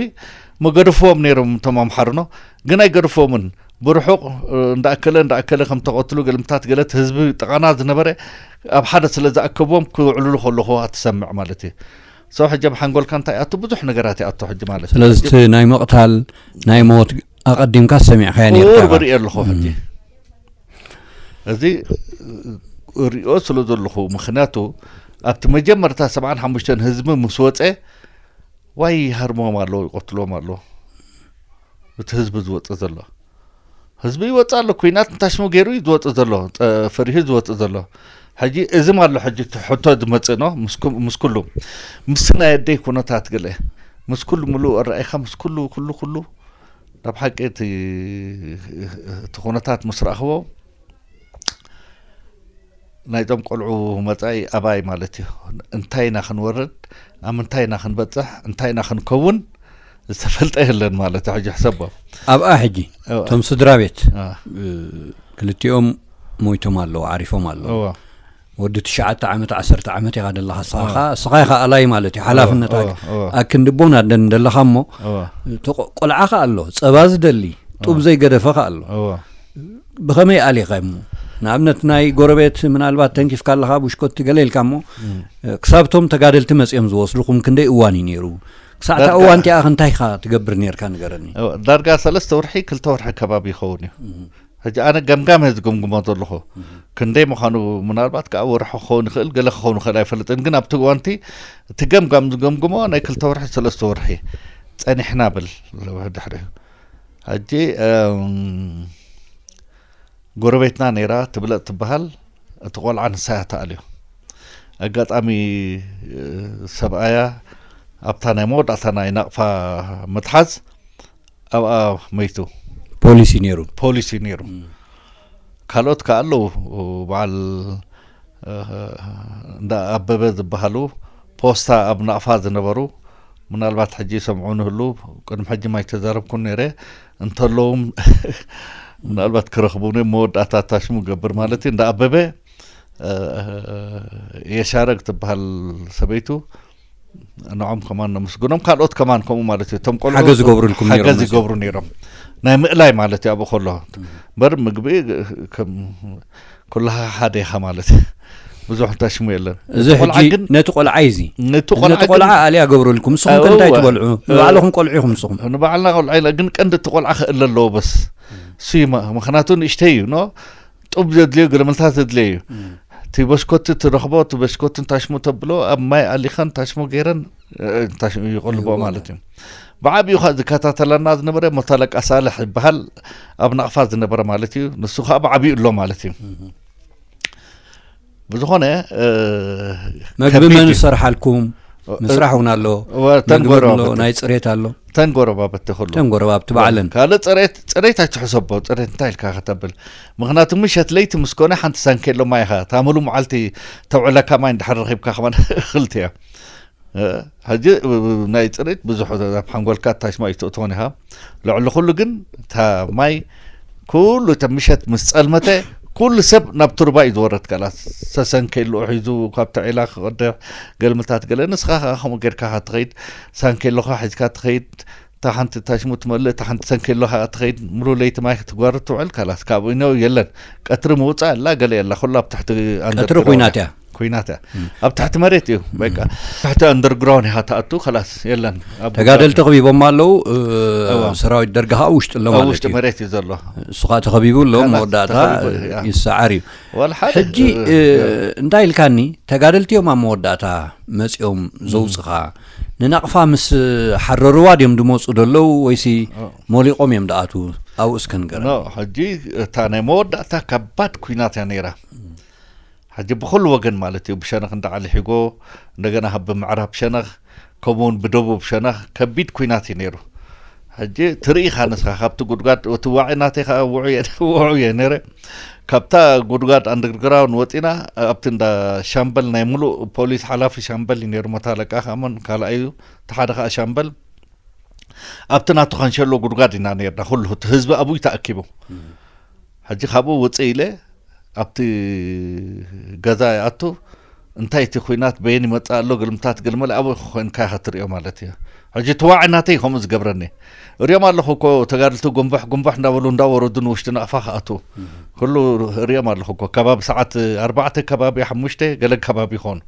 መገድፍዎም ነይሮም እቶም ኣምሓርኖ ግን ኣይገድፍዎምን። ብርሑቕ እንዳኣከለ እንዳኣከለ ከም ተቐትሉ ገልምታት ገለት ህዝቢ ጥቓና ዝነበረ ኣብ ሓደ ስለ ዝኣከብዎም ክውዕልሉ ከለኹ ትሰምዕ ማለት እዩ። ሰው ሕጂ ኣብ ሓንጎልካ እንታይ ኣቱ ብዙሕ ነገራት ይኣቶ ሕጂ ማለት እዩ። ስለዚ እቲ ናይ ምቕታል ናይ ሞት ኣቐዲምካ ሰሚዕካያ ነርካ ቁሩብ ኢኻ። ርኢ ኣለኹ ሕጂ እዚ ሪኦ ስለ ዘለኹ ምክንያቱ ኣብቲ መጀመርታ ሰብዓን ሓሙሽተን ህዝቢ ምስ ወፀ ዋይ ይሃርሞም ኣለዉ ይቐትሎም ኣለዉ። እቲ ህዝቢ ዝወፅእ ዘሎ ህዝቢ ይወፅእ ኣሎ። ኩናት እንታሽሙ ገይሩ እዩ ዝወፅእ ዘሎ። ፈሪሁ ዝወፅእ ዘሎ። ሕጂ እዝም ኣሎ ሕጂ እቲ ሕቶ ዝመፅእ ኖ ምስ ኩሉ ምስቲ ናይ ኣደይ ኩነታት ገለ ምስ ኩሉ ምሉእ ኣረኣይካ ምስ ኩሉ ኩሉ ኩሉ ናብ ሓቂ እቲ እቲ ኩነታት ምስ ረእኽዎ ናይዞም ቆልዑ መፃኢ ኣባይ ማለት እዩ። እንታይ ኢና ክንወርድ ኣብ ምንታይ ኢና ክንበፅሕ እንታይ ኢና ክንከውን ዝተፈልጠ የለን ማለት እዩ። ሕጂ ሕሰቦ ኣብኣ ሕጂ እወ። እቶም ስድራ ቤት አ፣ ክልቲኦም ሞይቶም ኣለዉ ዓሪፎም ኣለዉ። እወ፣ ወዲ ትሽዓተ ዓመት ዓሰርተ ዓመት ኢኻ ደለኻ እስኻ እወ። ኸዓ እስኻ ኢኻ ኣላይ ማለት እዩ ሓላፍነት እወ፣ ኣክ- እወ። ኣክንድቦ ናደን ደለኻ እሞ እወ። እቶ ቆ- ቆልዓ ኸዓ ኣሎ ፀባ ዝደሊ ጡብ ዘይገደፈ ኸዓ ኣሎ። እወ። ብኸመይ ኣሊኻ እሞ ንኣብነት ናይ ጎረቤት ምናልባት ተንኪፍካ ኣለኻ ብሽኮቲ ገለ ኢልካ እሞ ክሳብቶም ተጋደልቲ መፂኦም ዝወስዱኹም ክንደይ እዋን እዩ ነይሩ? ክሳዕታ ዳርጋ- እዋን እቲኣ እንታይ ኢኻ ትገብር ነርካ ንገረኒ። ዳርጋ ሰለስተ ወርሒ ክልተ ወርሒ ከባቢ ይኸውን እዩ። ሕጂ ኣነ ገምጋም እየ ዝግምግሞ ዘለኹ። ክንደይ ምዃኑ ምናልባት ከዓ ወርሒ ክኸውን ይኽእል ገለ ክኸውን ይኽእል ኣይፈልጥን። ግን ኣብቲ እዋንቲ እቲ ገምጋም ዝገምግሞ ናይ ክልተ ወርሒ ሰለስተ ወርሒ ፀኒሕና ብል ድሕሪ ሕጂ እም፣ ጎረቤትና ነይራ ትብለጥ ትበሃል። እቲ ቆልዓ ንሳ እያ ተኣልዮ። ኣጋጣሚ እ፣ ሰብኣያ ኣብታ ናይ መወዳእታ ናይ ናቕፋ ምትሓዝ ኣብኣ መይቱ። ፖሊሲ ነይሩ። ፖሊሲ ነይሩ። ካልኦት ከኣ ኣለዉ፣ በዓል እ፣ እንዳ ኣበበ ዝበሃሉ ፖስታ ኣብ ናቕፋ ዝነበሩ፣ ምናልባት ሕጂ ይሰምዑ ንህሉ። ቅድሚ ሕጂ ማይ ተዛረብኩን ነይረ። እንተለዎም ምናልባት ክረኽቡኒ፣ መወዳእታ ታሽሙ ገብር ማለት እዩ። እንዳ ኣበበ እ፣ የሻረግ ትበሃል ሰበይቱ፣ ንዖም ከማን ነመስግኖም። ካልኦት ከማን ከምኡ ማለት እዩ። እቶም ቆልዑ ሓገዝ ይገብሩልኩም ነይሮም ሓገዝ መቸም። ይገብሩ ነይሮም። ናይ ምእላይ ማለት እዩ። ኣብኡ ከሎ እምበር ምግቢ ከም ኩላኻ ሓደ ኢኻ ማለት እዩ። ብዙሕ ታሽሙ የለን። እዚ እቲ ቆልዓ ሕጂ ግን ነቲ ቆልዓ እዩ እዚ። ነቲ እዚ ቆልዓ ነቲ ቆልዓ ግን ኣልያ ገብረልኩም። ንስኹም ከ እንታይ እወ። ትበልዑ? እ፣ ንባዕልኹም ቆልዑ ኢኹም ንስኹም። ንባዕልና ቆልዓ ኢለ ግን ቀንዲ እቲ ቆልዓ ክእለ ኣለዎ በስ። እሱ እዩ ማ-፣ ምኽንያቱ ንእሽተይ እዩ፣ ኖ? ጡብ ዘድልዮ፣ ገለመልታት ዘድልዮ እዩ። እቲ በሽኮቲ ትረኽቦ፣ እቲ በሽኮትን ታሽሙ ተብሎ፣ ኣብ ማይ ኣሊኸን ታሽሙ ገይረን እ፣ ታሽ-፣ ይቆልቦ ይቆልቦ። ማለት እዩ። ብዓብዩ ኸ ዝከታተለና ዝነበረ ሞታለቃ ሳልሕ ይበሃል፣ ኣብ ናቕፋ ዝነበረ ማለት እዩ። ንሱ ኸዓ ብዓብዩ ኣሎ ማለት እዩ። ብዝኾነ እ፣ መግቢ ከቢድ መን እዩ። ዝሰርሓልኩም? ምስራሕ እውን ኣሎ። እወ፣ ተን መግቢ ኣሎ፣ ጎረባብቲ። ናይ ጽሬት ኣሎ። ተን ጎረባብቲ ኩሉ። ተን ጎረባብቲ ባዕለን። ካልእ ጽሬት፣ ጽሬት ኣይትሕሰቦ። ጽሬት እንታይ ኢልካ ከተብል? ምኽንያቱ ምሸት ለይቲ ምስ ኮነ ሓንቲ ሳንኬሎ ማይ ኢኻ። እታ ሙሉ መዓልቲ ተውዕለካ ማይ እንድሕር ረኺብካ ከማን እኽልቲ እያ። እ፣ ሕጂ ናይ ጽሬት ብዙሕ ኣብ ሓንጎልካ ታሽማ እዩ ትእትዎን ኢኻ። ልዕሊ ኩሉ ግን እታ ማይ ኩሉ እተ ምሸት ምስ ጸልመተ ኩሉ ሰብ ናብ ቱርባ እዩ ዝወረድ። ካላት ሰሰንኬልኡ ሒዙ ካብ ተዒላ ክቐድሕ ገልምታት ገለ ንስኻ ኸዓ ከምኡ ጌርካ ኸዓ ትኸይድ፣ ሳንኬሎኻ ሒዝካ ትኸይድ። እታ ሓንቲ ታሽሙ ትመልእ፣ እታ ሓንቲ ሰንኬሎ ኸዓ ትኸይድ። ሙሉ ለይቲ ማይ ክትጓርድ ትውዕል። ካላስ ካብኡ ነው የለን። ቀትሪ ምውጻእ ኣላ ገለ የላ። ኩሉ ኣብ ትሕቲ ቀትሪ underground ኩናት እያ። ኩናት እያ። ኣብ ትሕቲ መሬት እዩ። በቃ ትሕቲ underground ኢኻ ትኣቱ። ካላስ የለን። ኣብ ተጋደልቲ ጉዳት ከቢቦም ኣለዉ። እ፣ እዋ። ሰራዊት ደርጊ ኸዓ ውሽጢ ኣሎ ኣብ ማለት ውሽጢ እዩ። መሬት እዩ ዘሎ። እሱ ኸዓ ተኸቢቡ ኣሎ። ካላስ መወዳእታ ተኸቢቡ፣ ያ። ይሰዓር እዩ። ዋላ ሓደ፣ ሕጂ እ፣ እ፣ እ፣ እንታይ ኢልካኒ? ተጋደልቲ እዮም ኣብ መወዳእታ መጺኦም ዘውጽኻ። ንናቕፋ ምስ ሓረርዋ ድዮም ድመጹ ደለዉ ወይሲ እ። ሞሊቖም እዮም ደኣቱ? ኣብኡ እስከ ንገረኒ። ኖ፣ ሕጂ እታ ናይ መወዳእታ ከባድ ኩናት እያ ነይራ። ሕጂ ብኹሉ ወገን ማለት እዩ። ብሸነኽ እንዳ ዓሊ ሒጎ፣ እንደገና ካብ ምዕራብ ሸነኽ፣ ከምኡ እውን ብደቡብ ሸነኽ ከቢድ ኩናት እዩ ነይሩ። ሕጂ ትርኢ ኢኻ ንስኻ ካብቲ ጉድጓድ፣ እቲ ዋዒ ናተይ ኸዓ ውዑ እየ፣ ውዑ እየ ነይረ። ካብታ ጉድጓድ ኣንደርግራውንድ ወፂና ኣብቲ እንዳ ሻምበል፣ ናይ ሙሉእ ፖሊስ ሓላፊ ሻምበል እዩ ነይሩ፣ መቶ ኣለቃ ኸዓ ካልኣይ እዩ፣ እቲ ሓደ ኸዓ ሻምበል። ኣብቲ ናቱ ካንሸሎ ጉድጓድ ኢና ነርና፣ ኩሉ እቲ ህዝቢ ኣብኡ እዩ ተኣኪቡ። ሕጂ ካብኡ ውፅእ ኢለ ኣብቲ ገዛ ይኣቱ፣ እንታይ እቲ ኩናት በየን ይመፅእ ኣሎ፣ ግልምታት ግልመለ ኣብኡ ኮይንካ ኢኻ ትሪኦ ማለት እዩ። ሕጂ እቲ ዋዒ ናተይ ከምኡ ዝገብረኒ። እሪኦም ኣለኹ እኮ ተጋድልቲ ጉንባሕ ጉንባሕ እንዳበሉ እንዳወረዱ ንውሽጢ ናቕፋ ክኣትዉ። ኩሉ እሪኦም ኣለኹ እኮ። ከባቢ ሰዓት ኣርባዕተ ከባቢ፣ ሓሙሽተ ገለ ከባቢ ይኾኑ።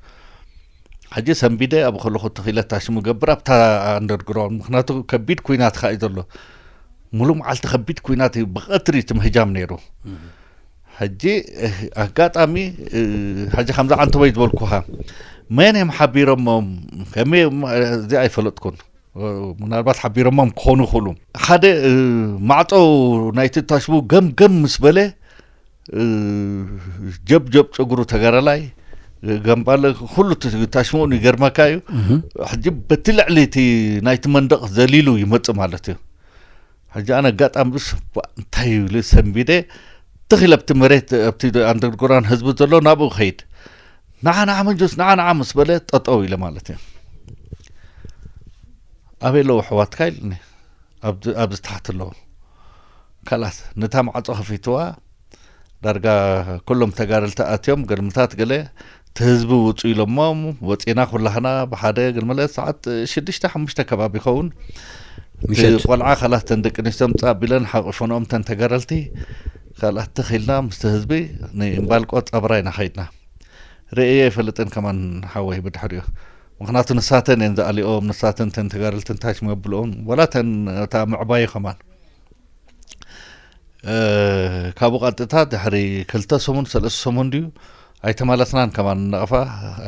ሕጂ ሰንቢደ ኣብኡ ከለኹ ተኺለ ታሽሙ ገብር ኣብታ ኣንደርግራውንድ። ምኽንያቱ ከቢድ ኩናት ከኣ እዩ ዘሎ። ሙሉእ መዓልቲ ከቢድ ኩናት እዩ። ብቐትሪ እቲ ምህጃም ነይሩ። ሕጂ፣ እ፣ ኣጋጣሚ፣ እ፣ ሕጂ ከምዛ ዓንተቦይ ዝበልኩኻ፣ መን እዮም ሓቢሮሞም? ከመይ እዮም? እዚ ኣይፈለጥኩን። እ፣ ምናልባት ሓቢሮሞም ክኾኑ ይኽእሉ። ሓደ፣ እ፣ ማዕጾ ናይቲ ታሽሙ ገምገም ምስ በለ፣ እ፣ ጀብ ጀብ ጨጉሩ ተጋዳላይ፣ እ፣ ገምባለ፣ ኩሉ እቲ ታሽሙኡ ይገርመካ እዩ። ሕጂ በቲ ልዕሊ እቲ ናይቲ መንደቕ ዘሊሉ ይመጽእ ማለት እዩ። ሕጂ ኣነ ኣጋጣሚ ብስ፣ "ዋ፣ እንታይ እዩ?" ኢለ ሰንቢደ፣ ትኽ ኢለ ኣብቲ መሬት፣ ኣብቲ ኣንደርግራውንድ ህዝቢ ዘሎ ናብኡ ከይድ። "ንዓ፣ ንዓ መንጁስ፣ ንዓ፣ ንዓ" ምስ በለ ጠጠው ኢለ ማለት እዩ። "ኣበይ ኣለዉ ኣሕዋትካ?" ኢሉኒ። "ኣብዚ፣ ኣብዚ ታሕቲ ኣለዉ።" ካላስ፣ ነታ ማዕጾ ከፊትዋ፣ ዳርጋ ኩሎም ተጋደልቲ ኣትዮም፣ ገልምታት ገለ፣ እቲ ህዝቢ ውጹ ኢሎሞም፣ ወጺና ኩላህና ብሓደ፣ ገልመለ ሰዓት ሽዱሽተ፣ ሓሙሽተ ከባቢ ይኸውን። እቲ ምሸት። ቆልዓ ካላስ፣ ተን ደቂ ኣንስትዮ ምጻእ ኣቢለን ሓቑፈንኦም፣ ተን ተጋደልቲ፣ ካልኣት ትኽ ኢልና ምስቲ ህዝቢ ንእምባልቆ ጸብራ ኢና ኸይድና። ርእየ ኣይፈልጥን ከማን ሓወይ ብድሕሪኡ። ምኽንያቱ ንሳተን እየን ዝኣልኦም፣ ንሳተን ተን ተጋደልቲ እንታይ ሽም የብልኦም፣ ወላ ተን እታ ምዕባዩ ከማን። እ፣ ካብኡ ቀጥታ ድሕሪ ክልተ ሰሙን፣ ሰለስተ ሰሙን ድዩ፣ ኣይተመለስናን ከማን ናቕፋ፣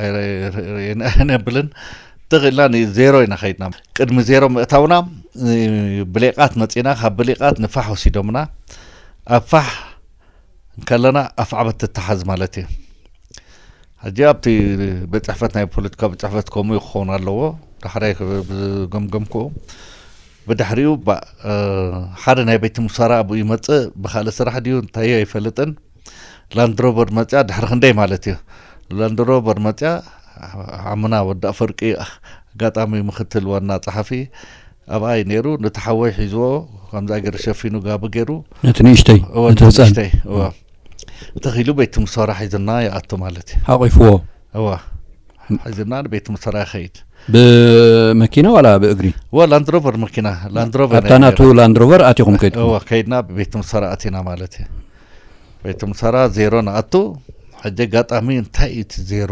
ኣይ-፣ ኣይ-፣ ኣይ-፣ ኣይነብልን። ትኽ ኢልና ንዜሮ ኢና ኸይድና። ቅድሚ ዜሮ ምእታውና፣ ብሌቃት መጺና፣ ካብ ብሌቃት ንፋሕ ወሲዶምና። ኣብ ፋሕ እንከለና ኣፍዓበት ትተሓዝ ማለት እዩ። ሕጂ ኣብቲ ቤት ጽሕፈት፣ ናይ ፖለቲካ ቤት ጽሕፈት ከምኡ ክኸውን ኣለዎ። ዳሕራይ ዝገምገምክዎ፣ ብድሕሪኡ ባ- ሓደ ናይ ቤት ምሳራ ኣብኡ ይመጽእ። ብካልእ ስራሕ ድዩ እንታይ ኣይፈልጥን። ላንድሮቨር መጽያ፣ ድሕሪ ክንደይ ማለት እዩ፣ ላንድሮቨር መጽያ። ዓምና ወዲ ኣፈርቂ፣ ኣጋጣሚ ምክትል ዋና ጸሓፊ፣ ኣብኣይ ነይሩ። ነቲ ሓወይ ሒዝዎ፣ ከምዛ ገይሩ ሸፊኑ፣ ጋቢ ገይሩ። ነቲ ንእሽተይ እወ፣ ነቲ ህፃን ንእሽተይ፣ እወ። ተኺሉ ቤት ምሶራ ሒዝና ይኣቱ ማለት እዩ። ሓቂፍዎ። እወ፣ ሒዝና ንቤት ምሶራ ይኸይድ። ብመኪና ዋላ ብእግሪ? እወ፣ ላንድሮቨር መኪና፣ ላንድሮቨር ኣብታ ናቱ ላንድሮቨር ኣቲኹም ከይድኩም? እወ፣ ከይድና ቤት ምሶራ ኣቲና ማለት እዩ። ቤት ምሶራ ዜሮ ንኣቱ። ሕጂ ኣጋጣሚ እንታይ እዩ እቲ ዜሮ?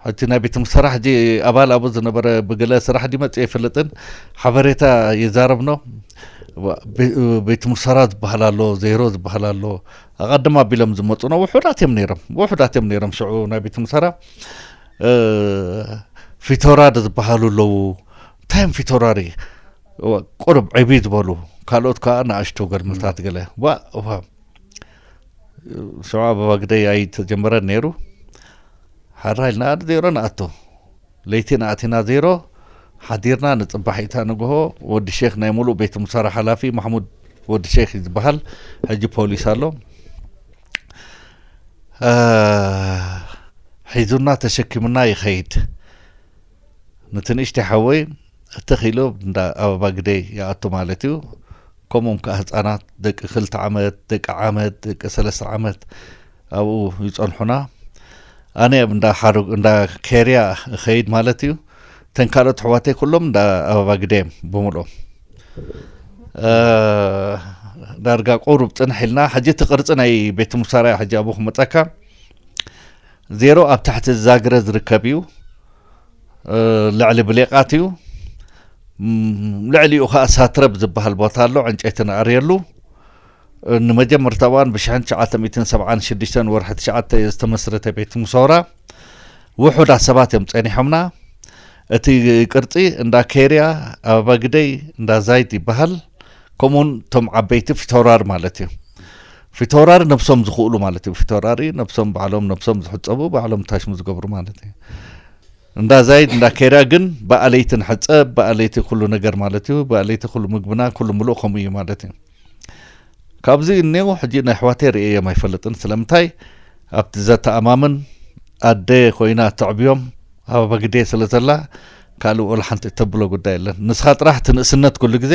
ሕጂ ናይ ቤት ምሶራ ሕጂ ኣባል ኣብኡ ዝነበረ ብገለ ስራሕ ድዩ መፅኡ ኣይፈልጥን፣ ሓበሬታ ይዛረብኖ። ቤ- ቤት ምሶራ ዝበሃል ኣሎ፣ ዜሮ ዝበሃል ኣሎ። ኣቐድም ኣቢሎም ዝመፁ ነው፣ ውሑዳት እዮም ነይሮም፣ ውሑዳት እዮም ነይሮም። ሽዑ ናይ ቤት ምሶራ እ፣ ፊቶራድ ዝበሃሉ ኣለዉ። እንታይ እዮም ፊቶራሪ? ቁሩብ ዕብይ ዝበሉ፣ ካልኦት ከዓ ንኣሽቱ ገልምታት ገለ። ዋ፣ ዋ። ሽዑ ኣበባ ግደይ ኣይተጀመረን ነይሩ። ሓራ ኢልና ዜሮ ንኣቱ። ለይቲ ንኣቲና ዜሮ፣ ሓዲርና ንጽባሒታ ንግሆ። ወዲ ሼክ፣ ናይ ሙሉእ ቤት ምሶራ ሓላፊ ማሕሙድ ወዲ ሼክ እዩ ዝበሃል፣ ሕጂ ፖሊስ ኣሎ። እ፣ ሒዙና ተሸኪሙና ይኸይድ። ነቲ ንእሽተይ ሓወይ እትኽ ኢሉ እንዳ ኣበባ ግደይ ይኣቱ ማለት እዩ። ከምኡም ከዓ ህፃናት፣ ደቂ ክልተ ዓመት፣ ደቂ ዓመት፣ ደቂ ሰለስተ ዓመት ኣብኡ ይፀንሑና። ኣነ ኣብ እንዳ ሓሩግ፣ እንዳ ኬርያ እኸይድ ማለት እዩ። እተን ካልኦት ኣሕዋተይ ኩሎም እንዳ ኣበባ ግደይ እዮም ብምልኦም። እ፣ ዳርጋ ቁሩብ ፅንሕ ኢልና፣ ሕጂ እቲ ቅርፂ ናይ ቤት ምሶራ ሕጂ ኣብኡ ክመፀካ። ዜሮ ኣብ ታሕቲ ዛግረ ዝርከብ እዩ። እ፣ ልዕሊ ብሌቃት እዩ። ም፣ ልዕሊኡ ከዓ ሳትረብ ዝበሃል ቦታ ኣሎ፣ ዕንጨይቲ ንኣርየሉ። እ፣ ንመጀመርታ እዋን ብሽሕን ትሽዓተ ሚእትን ሰብዓን ሽዱሽተን ወርሒ ትሽዓተ ዝተመስረተ ቤት ምሶራ፣ ውሑዳት ሰባት እዮም ጸኒሖምና። እቲ ቅርጺ እንዳ ኬርያ፣ ኣበባ ግደይ፣ እንዳ ዛይድ ይበሃል። ከምኡውን እቶም ዓበይቲ ፊቶራር ማለት እዩ። ፊቶራር ነብሶም ዝኽእሉ ማለት እዩ። ፊቶራሪ ነብሶም፣ ባዕሎም ነብሶም ዝሕጸቡ፣ ባዕሎም ታሽሙ ዝገብሩ ማለት እዩ። እንዳ ዛይድ፣ እንዳ ኬርያ ግን ብኣለይቲ ንሕጸብ፣ ብኣለይቲ ኩሉ ነገር ማለት እዩ። ብኣለይቲ ኩሉ ምግብና፣ ኩሉ ምሉእ ከምኡ እዩ ማለት እዩ። ካብዚ እኔው ሕጂ ናይ ኣሕዋተይ ርእየዮም ኣይፈልጥን። ስለምንታይ? ኣብቲ ዘተኣማምን ኣደ ኮይና ተዕብዮም፣ ኣበባ ግደይ ስለ ዘላ፣ ካልእ ወላ ሓንቲ እተብሎ ጉዳይ የለን። ንስኻ ጥራሕ እቲ ንእስነት ኩሉ ግዜ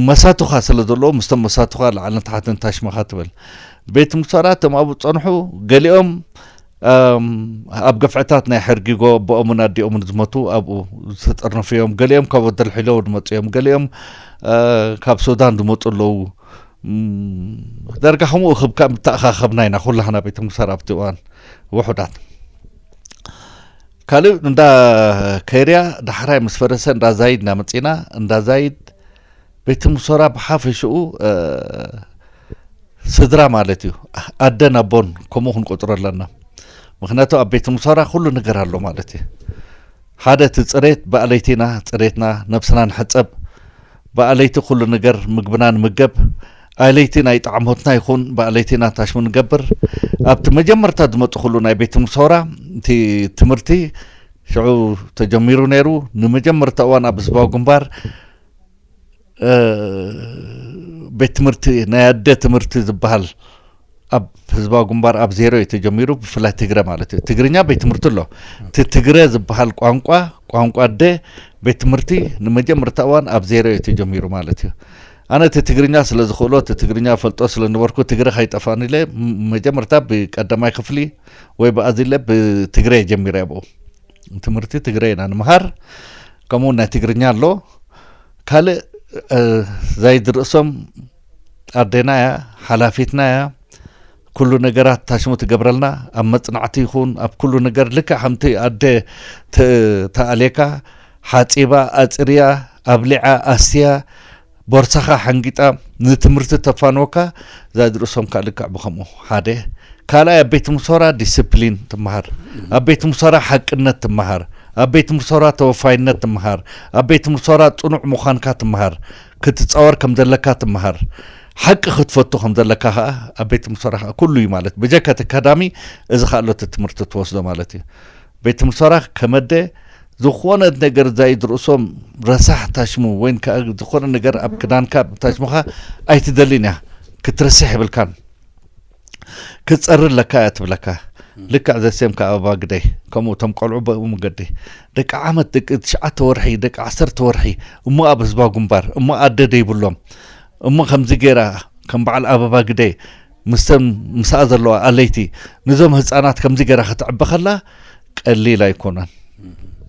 መሳቱኻ ስለ ዘለዎ፣ ምስቶም መሳቱኻ ላዕልን ታሕትን ታሽማኻ ትብል። ቤት ምሶራ እቶም ኣብኡ ዝጸንሑ፣ ገሊኦም፣ እም፣ ኣብ ገፍዕታት ናይ ሕርጊጎ ኣቦኦምን ኣዲኦምን ዝሞቱ ኣብኡ ዝተጠርነፉ እዮም። ገሊኦም ካብ ወደልሒሎ ዝመጹ እዮም። ገሊኦም፣ እ፣ ካብ ሱዳን ዝመጹ ኣለዉ። እም፣ ዳርጋ ከምኡ ክብ-፣ ካብ ምተኣኻኸብና ኢና ኩላህና ቤት ምሶራ ኣብቲ እዋን ውሑዳት። ካልእ እንዳ ኬርያ ዳሕራይ ምስ ፈረሰ እንዳ ዛይድ እናመጺና፣ እንዳ ዛይድ ቤት ምሶራ ብሓፈሽኡ፣ እ፣ ስድራ ማለት እዩ። ኣደን ኣቦን ከምኡ ክንቆጽሮ ኣለና። ምኽንያቱ ኣብ ቤት ምሶራ ኩሉ ነገር ኣሎ ማለት እዩ። ሓደ እቲ ጽሬት፣ ብኣለይቲና ጽሬትና፣ ነብስና ንሕጸብ፣ ብኣለይቲ ኩሉ ነገር ምግብና ንምገብ፣ ኣለይቲ ናይ ጣዕሞትና ይኹን ብኣለይቲና ታሽሙ ንገብር። ኣብቲ መጀመርታ ዝመጽእ ኩሉ ናይ ቤት ምሶራ እቲ ትምህርቲ ሽዑ ተጀሚሩ ነይሩ። ንመጀመርታ እዋን ኣብ ህዝባዊ ግንባር፣ እ፣ ቤት ትምህርቲ፣ ናይ ኣደ ትምህርቲ ዝበሃል ኣብ ህዝባዊ ግንባር ኣብ ዜሮ እዩ ተጀሚሩ፣ ብፍላይ ትግረ ማለት እዩ። ትግርኛ ቤት ትምህርቲ ኣሎ። እቲ ትግረ ዝበሃል ቋንቋ፣ ቋንቋ ኣደ ቤት ትምህርቲ ንመጀመርታ እዋን ኣብ ዜሮ እዩ ተጀሚሩ ማለት እዩ። ኣነ እቲ ትግርኛ ስለ ዝኽእሎ፣ እቲ ትግርኛ ፈልጦ ስለ ነበርኩ፣ ትግረ ከይጠፋኒ ኢለ፣ ም-፣ መጀመርታ ብቀዳማይ ክፍሊ ወይ ብኣዚለ ብትግረ ጀሚረ ኣብኡ። ትምህርቲ ትግረ ኢና ንምሃር። ከምኡ ናይ ትግርኛ ኣሎ። ካልእ፣ እ፣ ዛይድ ርእሶም ኣዴና እያ፣ ሓላፊትና እያ። ኩሉ ነገራት ታሽሙ ትገብረልና፣ ኣብ መጽናዕቲ ይኹን ኣብ ኩሉ ነገር ልክዕ ከምቲ ኣደ ት-፣ ተኣልየካ፣ ሓጺባ፣ ኣጽርያ፣ ኣብሊዓ፣ ኣስትያ፣ ቦርሳኻ ሓንጊጣ፣ ንትምህርቲ ተፋንወካ። ዛይድ ርእሶም ከዓ ልክዕ ብኸምኡ ሓደ። ካልኣይ ኣብ ቤት ምሶራ ዲስፕሊን ትመሃር፣ ኣብ ቤት ምሶራ ሓቅነት ትመሃር። ኣብ ቤት ትምህርቲ ሶራ ተወፋይነት ትምሃር። ኣብ ቤት ትምህርቲ ሶራ ጽኑዕ ምዃንካ ትምሃር። ክትጻወር ከም ዘለካ ትምሃር። ሓቂ ክትፈቱ ከም ዘለካ ከኣ ኣብ ቤት ትምህርቲ ሶራ ከኣ ኩሉ እዩ ማለት። ብጀካ እቲ ኣካዳሚ እዚ ከኣ ኣሎ እቲ ትምህርቲ ትወስዶ ማለት እዩ። ቤት ትምህርቲ ሶራ ከመደ ዝኾነ ነገር ዛይድ ርእሶም ረሳሕ ታሽሙ ወይን ከኣ ዝኾነ ነገር ኣብ ክዳንካ ታሽሙኻ ኣይትደልን እያ። ክትረስሕ የብልካን። ክትጸሪ ኣለካ እያ ትብለካ። ልክዕ ዘሴም ከኣ ኣበባ ግደይ፣ ከምኡ እቶም ቆልዑ ብኡ መገዲ። ደቂ ዓመት፣ ደቂ ትሽዓተ ወርሒ፣ ደቂ ዓሰርተ ወርሒ፣ እሞ ኣብ ህዝባዊ ግንባር፣ እሞ ኣደ ደይብሎም፣ እሞ ከምዚ ገይራ፣ ከም በዓል ኣበባ ግደይ፣ ምስተን ምስኣ ዘለዋ ኣለይቲ፣ ነዞም ህጻናት ከምዚ ገይራ ከተዕቢ ከላ፣ ቀሊል ኣይኮነን።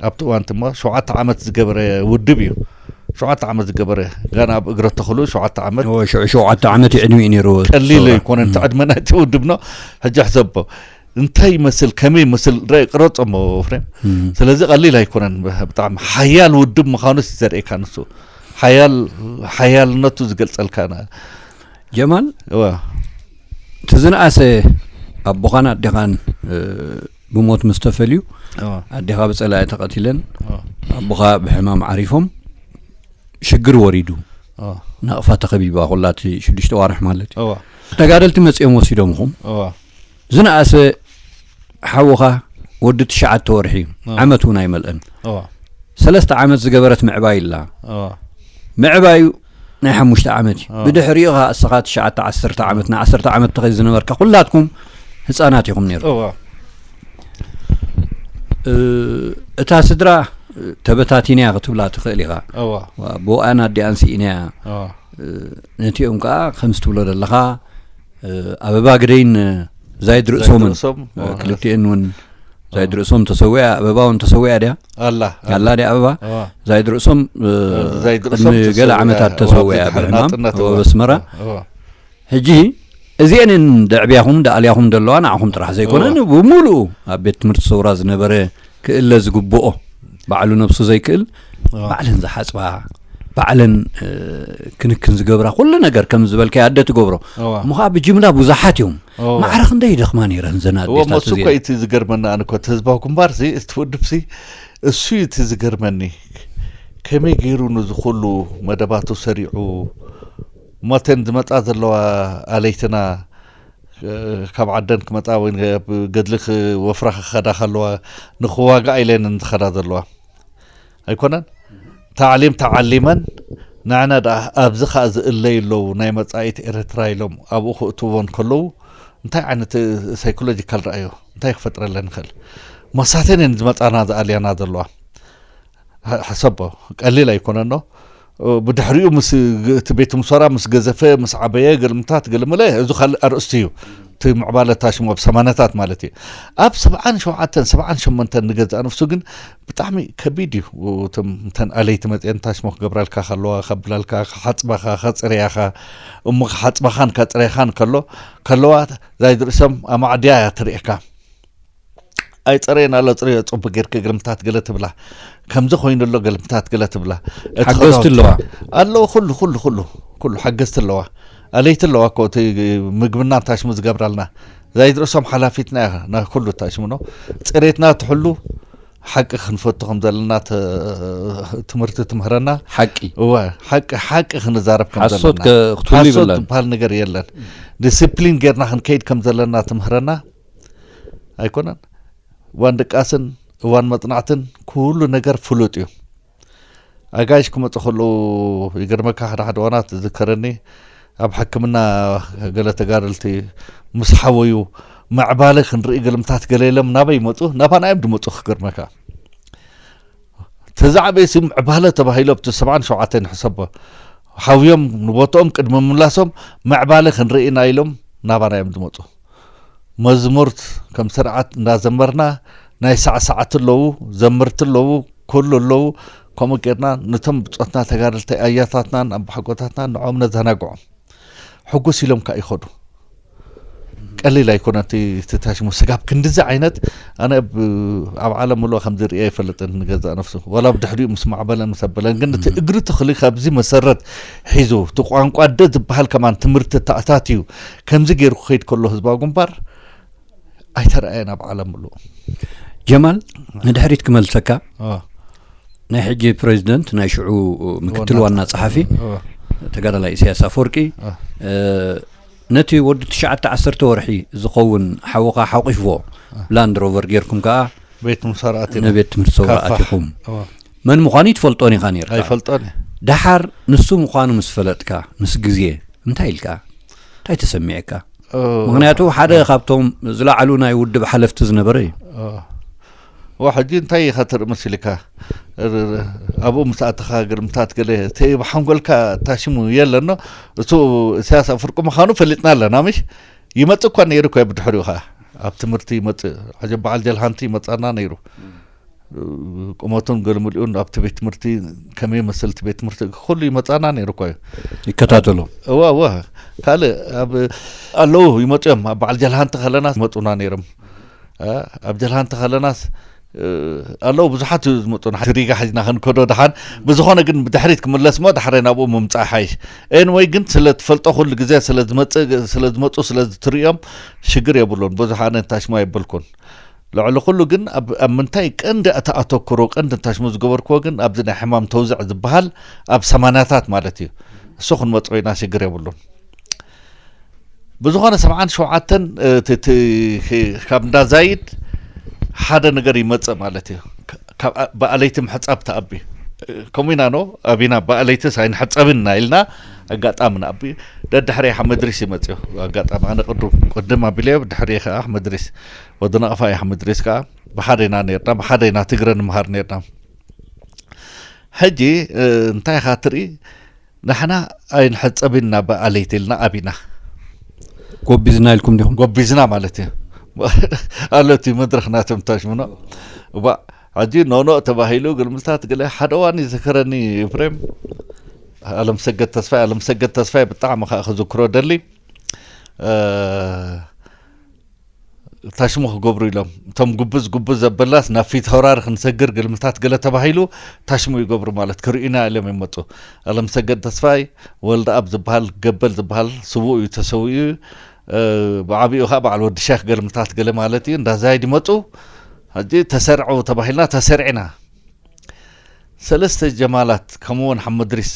ኣብቲ እዋን ድማ ሸውዓተ ዓመት ዝገበረ ውድብ እዩ። ሸውዓተ ዓመት ዝገበረ፣ ጋና ኣብ እግረ ተኽሉ ሸውዓተ ዓመት። እወ፣ ሽዑ ሸውዓተ ዓመት እዩ ዕድሚኡ ነይሩ። ቀሊል ሰውራ። ኣይኮነን እቲ እም። ዕድመ ናይቲ ውድብ ነው። ሕጂ ሕሰቦ። እንታይ ይመስል፣ ከመይ ይመስል፣ ረ-፣ ቅረጾ እሞ ፍሬም። እም። ስለዚ ቀሊል ኣይኮነን። ብጣዕሚ ሓያል ውድብ ምዃኑ እዩ ዘርእየካ ንሱ። ሓያል፣ ሓያልነቱ ዝገልጸልካ ና-፣ ጀማል፣ እወ። እቲ ዝነኣሰ ኣቦኻን ኣዴኻን፣ እ፣ ብሞት ምስ ተፈልዩ፣ እወ። ኣዴኻ ብጸላኢ ተቐቲለን፣ እወ። ኣቦኻ ብሕማም ዓሪፎም፣ ሽግር ወሪዱ። እወ። ናቕፋ ተኸቢባ፣ ኩላ እቲ ሽዱሽተ ዋርሕ ማለት እዩ። እወ። ተጋደልቲ መጺኦም ወሲዶምኹም። እወ። ዝነኣሰ ሓውኻ ወዲ ትሽዓተ ወርሒ እዩ። እወ። ዓመት እውን ኣይመልአን። እወ። ሰለስተ ዓመት ዝገበረት ምዕባይ ኣላ። እወ። ምዕባዩ ናይ ሓሙሽተ ዓመት እዩ። እወ። ብድሕሪኡ ኸኣ እስኻ ትሽዓተ፣ ዓሰርተ ዓመት፣ ናይ ዓሰርተ ዓመት ተኸይ ዝነበርካ ኩላትኩም ህጻናት ኢኹም ነይሩ። እወ። እ፣ እታ ስድራ ተበታቲንያ ክትብላ ትኽእል ኢኻ። እወ። ብኣን ኣዲኣን ስኢንያ። እወ። እ፣ ነቲኦም ከኣ ከምዚ ትብሎ ዘለኻ፣ እ፣ ኣበባ ግደይን ዛይድ ዛይድ ርእሶምን፣ ርእሶም፣ እ፣ እወ። ክልቲኤን እውን ዛይድ እወ። ርእሶም ተሰዊኣ፣ ኣበባ እውን ተሰዊኣ ድያ? ኣላ፣ ኣላ ኣላ። ድያ ኣበባ? እወ። ዛይድ ርእሶም፣ እ፣ ዛይድ ቅድሚ ርእሶም ገለ ተሰዊኣ፣ ዓመታት እወ፣ ተሰዊኣ ኣብዚ ድሕሪ ብሕማም፣ ናጽነት፣ እወ፣ እወ። በስመራ። እወ። ሕጂ እዚኤን ደዕብያኹም፣ ደኣልያኹም ደለዋ ንዓኹም ጥራሕ ዘይኮነ፣ እወ። ብሙሉኡ ኣብ ቤት ትምህርቲ ሰውራ ዝነበረ ክእለ ዝግብኦ፣ ባዕሉ ነብሱ ዘይክእል፣ እወ። ባዕለን ዝሓጽባ፣ ባዕለን፣ እ፣ ክንክን ዝገብራ፣ ኩሉ ነገር ከም ዝበልካዮ ኣደ ትገብሮ። እወ። እሞ ኸዓ ብጅምላ ብዙሓት እዮም። እወ። ማዕረ ክንደይ ይደኽማ ነይረን እዘን እወ፣ ኣዴታት እሞ እሱ እኮ እዚኤን? እዩ እቲ ዝገርመኒ ኣነ እኮ፣ እቲ ህዝባዊ ግንባርሲ፣ እቲ ውድብሲ፣ እሱ እዩ እቲ ዝገርመኒ። ከመይ ገይሩ ነዚ ኩሉ መደባቱ ሰሪዑ፣ እሞ እተን ዝመጻ ዘለዋ ኣለይትና፣ እ፣ ካብ ዓደን ክመጻ ወይ ኣብ ገድሊ ክወፍራ ክኸዳ ከለዋ፣ ንኽዋግኣ ኢለን ዝኸዳ ዘለዋ። ኣይኮነን? ታዕሊም ተዓሊመን፣ ንሕና ደኣ ኣብዚ ኸኣ ዝእለዩ ኣለዉ፣ ናይ መጻኢት ኤርትራ ኢሎም ኣብኡ ክእትውወን ከለዉ፣ እንታይ ዓይነት ሳይኮሎጂካል ረኣዮ፣ እንታይ ክፈጥረለን ይኽእል? መሳተን እየን ዝመጻና ዝኣልያና ዘለዋ። ሐ-፣ ሕሰቦ፣ ቀሊል ኣይኮነን ዶ። ብድሕሪኡ ምስ ግ-፣ እቲ ቤት ምሶራ ምስ ገዘፈ፣ ምስ ዓበየ፣ ገልምታት፣ ገልመለ፣ እዚ ካልእ ኣርእስቲ እዩ። እቲ ምዕባለ ታሽሞ ኣብ ሰማንያታት ማለት እዩ። ኣብ ሰብዓን ሸውዓተን፣ ሰብዓን ሸሞንተን ንገዛእ ነፍሱ ግን ብጣዕሚ ከቢድ እዩ። እቶም፣ እተን ኣለይቲ መፅየን ታሽሞ ክገብራልካ ከለዋ፣ ከብላልካ፣ ክሓፅባኻ፣ ከፅርያኻ፣ እሞ ክሓፅባኻን ከፅርያኻን ከሎ፣ ከለዋ፣ ዛይድ ርእሶም ኣማዕድያ እያ ትርእየካ። ኣይጸረየን ኣሎ፣ ጽርዮ ጽቡቅ ጌርኪ ግርምታት ገለ ትብላ። ከምዚ ኮይኑ ኣሎ ግርምታት ገለ ትብላ። እቲ ሓገዝቲ ክዳውንቲ ኣለዋ። ኣለዎ፣ ኩሉ፣ ኩሉ፣ ኩሉ፣ ኩሉ ሓገዝቲ ኣለዋ። ኣለይቲ ኣለዋ እኮ፣ እቲ ምግብና እንታይ ሽሙ ዝገብራልና። ዛይድ ርእሶም ሓላፊትና እያ፣ ናይ ኩሉ እንታይ ሽሙ ነው። ጽሬትና ትሕሉ፣ ሓቂ ክንፈቱ ከም ዘለና ተ-፣ ትምህርቲ ትምህረና። ሓቂ። እወ፣ ሓቂ፣ ሓቂ ክንዛረብ ከም ሓሶት ዘለና። ከ-፣ ክትህሉ ሓሶት ይብላን። ዝበሃል ነገር የለን። ዲስፕሊን ጌርና ክንከይድ ከም ዘለና ትምህረና። ኣይኮነን። እዋን ድቃስን እዋን መጽናዕትን ኩሉ ነገር ፍሉጥ እዩ። ኣጋይሽ ክመጹ ከለዉ ይገርመካ፣ ሓደ ሓደ እዋናት ዝዝከረኒ፣ ኣብ ሕክምና ገለ ተጋደልቲ ምስ ሓወዩ፣ ምዕባለ ክንርኢ ግርምታት ገለ ኢሎም ናበይ ይመጹ? ናባና እዮም ዝመጹ ክገርመካ። እቲ ዝዓበየ ሲ ምዕባለ ተባሂሎ ኣብቲ ሰብዓን ሸውዓተን ሕሰቦ። ሓውዮም ንቦትኦም ቅድሚ ምምላሶም ምዕባለ ክንርኢ ኢና ኢሎም ናባና እዮም ዝመጹ። መዝሙርት ከም ስርዓት እንዳዘመርና ናይ ሳዕሳዕቲ ኣለዉ፣ ዘመርቲ ኣለዉ፣ ኩሉ ኣለዉ። ከምኡ ጌርና ነቶም ብጾትና ተጋደልቲ ኣያታትናን ኣቦሓጎታትናን ንዕኦም ነዘናግዖም። ሕጉስ ኢሎም ከኣ ይኸዱ። ቀሊል ኣይኮነን እቲ፣ እቲ ታሽሙ ስጋብ ክንድዚ ዓይነት ኣነ ብ-፣ ኣብ ዓለም ምሉእ ከምዚ ርእየ ኣይፈልጥን ንገዛእ ነፍሱ። ዋላ ብድሕሪኡ ምስ ማዕበለን ምስ ኣበለን፣ ግን እቲ እም። እግሪ ተኽሊ ካብዚ መሰረት ሒዙ፣ እቲ ቋንቋ ኣደ ዝበሃል ከማን ትምህርቲ ተኣታትዩ፣ ከምዚ ገይሩ ክኸይድ ከሎ ህዝባዊ ግንባር ኣይተረኣየን ኣብ ዓለም ምሉእ። ጀማል፣ ንድሕሪት ክመልሰካ። ናይ ሕጂ ፕሬዚደንት፣ ናይ ሽዑ ምክትል ዋና ጸሓፊ ተጋዳላይ ኢሳያስ ኣፈወርቂ፣ ነቲ ወዲ ትሽዓተ ዓሰርተ ወርሒ ዝኸውን ሓውኻ ሓቑፍዎ፣ ላንድ ሮቨር ጌርኩም ከኣ ቤት ትምህርቲ ሰውራ ኣቲኹም። መን ምዃኑ ይትፈልጦን ኢኻ ኔርካ። ኣይፈልጦን። ደሓር ንሱ ምዃኑ ምስ ፈለጥካ፣ ምስ ግዜ እንታይ ኢልካ? እንታይ ተሰሚዐካ? ምኽንያቱ ሓደ ካብቶም ዝለዓሉ ናይ ውድብ ሓለፍቲ ዝነበረ እዩ። ዋ፣ ሕጂ እንታይ ኢኻ ትርኢ መሲልካ? ኣብኡ ምስ ኣተኻ ግርምታት ገለ እቲ ብሓንጎልካ ታሽሙ የለኖ። እሱ ኢሳያስ ኣፍወርቂ ምዃኑ ፈሊጥና ኣለና፣ ምሽ? ይመጽእ እኳ ነይሩ እኮ ብድሕሪኡ ኸዓ ኣብ ትምህርቲ ይመጽእ። ዓጀብ፣ በዓል ጀልሃንቲ ይመጻና ነይሩ። ቁመቱን ገለመሊኡን ኣብቲ ቤት ትምህርቲ ከመይ ይመስል እቲ ቤት ትምህርቲ ኩሉ ይመጻና ነይሩ እኮ እዩ። ይከታተሎ። እወ፣ እወ። ካልእ ኣብ ኣለዉ ይመጹ እዮም። ኣብ በዓል ጀልሃንቲ ከለና ይመጹና ነይሮም። እ፣ ኣብ ጀልሃንቲ ከለናስ፣ እ፣ ኣለዉ ብዙሓት እዩ ዝመጹና። እቲ ሪጋ ሒዝና ክንከዶ ደሓን። ብዝኾነ ግን ብድሕሪት ክምለስ እሞ ዳሕራይ ናብኡ ምምጻእ ሓይሽ። ኤንወይ ግን ስለ ትፈልጦ ኩሉ ግዜ ስለ ዝመጽእ፣ ስለ ዝመጹ ስለ ዝትርእዮም ሽግር የብሉን። ብዙሕ ኣነ ታሽማ የበልኩን። ልዕሊ ኩሉ ግን ኣብ፣ ኣብ ምንታይ ቀንዲ እቲ ኣተኩሮ ቀንዲ ታሽሙ ዝገበርክዎ ግን ኣብዚ ናይ ሕማም ተውዝዕ ዝበሃል ኣብ ሰማንያታት ማለት እዩ። እሱ ክንመጽኦ ኢና ሽግር የብሉን። ብዝኾነ ሰብዓን ሸውዓተን፣ እ፣ እቲ፣ እቲ፣ ክ-፣ ካብ እንዳ ዛይድ ሓደ ነገር ይመጽእ ማለት እዩ። ካ-፣ ካብ ኣ-፣ ብኣለይቲ ምሕጻብ ተኣቢ። እ፣ ከምኡ ኢና ኖ፣ ኣቢና ብኣለይትስ ኣይንሕጸብን ኢና ኢልና ኣጋጣሚ ንኣቢ። ደድሕሪ ሓመድሪስ ይመጽእ እዩ። ኣጋጣሚ ኣነ ቅዱ-፣ ቅድም ኣቢለዮ፣ ብድሕሪ ከኣ ሓመድሪስ። ወዲ ናቕፋ እዩ ሓመድሪስ ከኣ። ብሓደ ኢና ነርና፣ ብሓደ ኢና ትግረ ንምሃር ነርና። ሕጂ፣ እ፣ እንታይ ኢኻ ትርኢ? ንሕና ኣይንሕጸብን ኢና ብኣለይቲ ኢልና ኣቢና። ጎቢዝና ኢልኩም ዲኹም? ጎቢዝና ማለት እዩ። ኣሎ እቲ መድረኽ ናቶም ታሽሙኖ። እባ፣ ሕጂ ኖኖ ተባሂሉ ግልምልታት ገለ ሓደ እዋን ይዝከረኒ ኤፍሬም። ኣለምሰገድ ተስፋይ፣ ኣለምሰገድ ተስፋይ ብጣዕሚ ከኣ ክዝክሮ ደሊ። እ፣ ታሽሙ ክገብሩ ኢሎም። እቶም ጉብዝ ጉብዝ ዘበላስ ናብ ፊት ኣውራሪ ክንሰግር ግልምታት ገለ ተባሂሉ ታሽሙ ይገብሩ ማለት ክርእዩና ኢሎም ይመጹ። ኣለምሰገድ ተስፋይ፣ ወልደኣብ ዝበሃል፣ ገበል ዝበሃል ስዉእ እዩ፣ ተሰዊኡ እዩ። እ፣ ብዓቢኡ ኸኣ በዓል ወዲ ሸኽ ገልምታት ገለ ማለት እዩ። እንዳ ዛይድ ይመጹ። ሕጂ ተሰርዑ ተባሂልና ተሰሪዕና። ሰለስተ ጀማላት፣ ከምኡውን ሓመድሪስ፣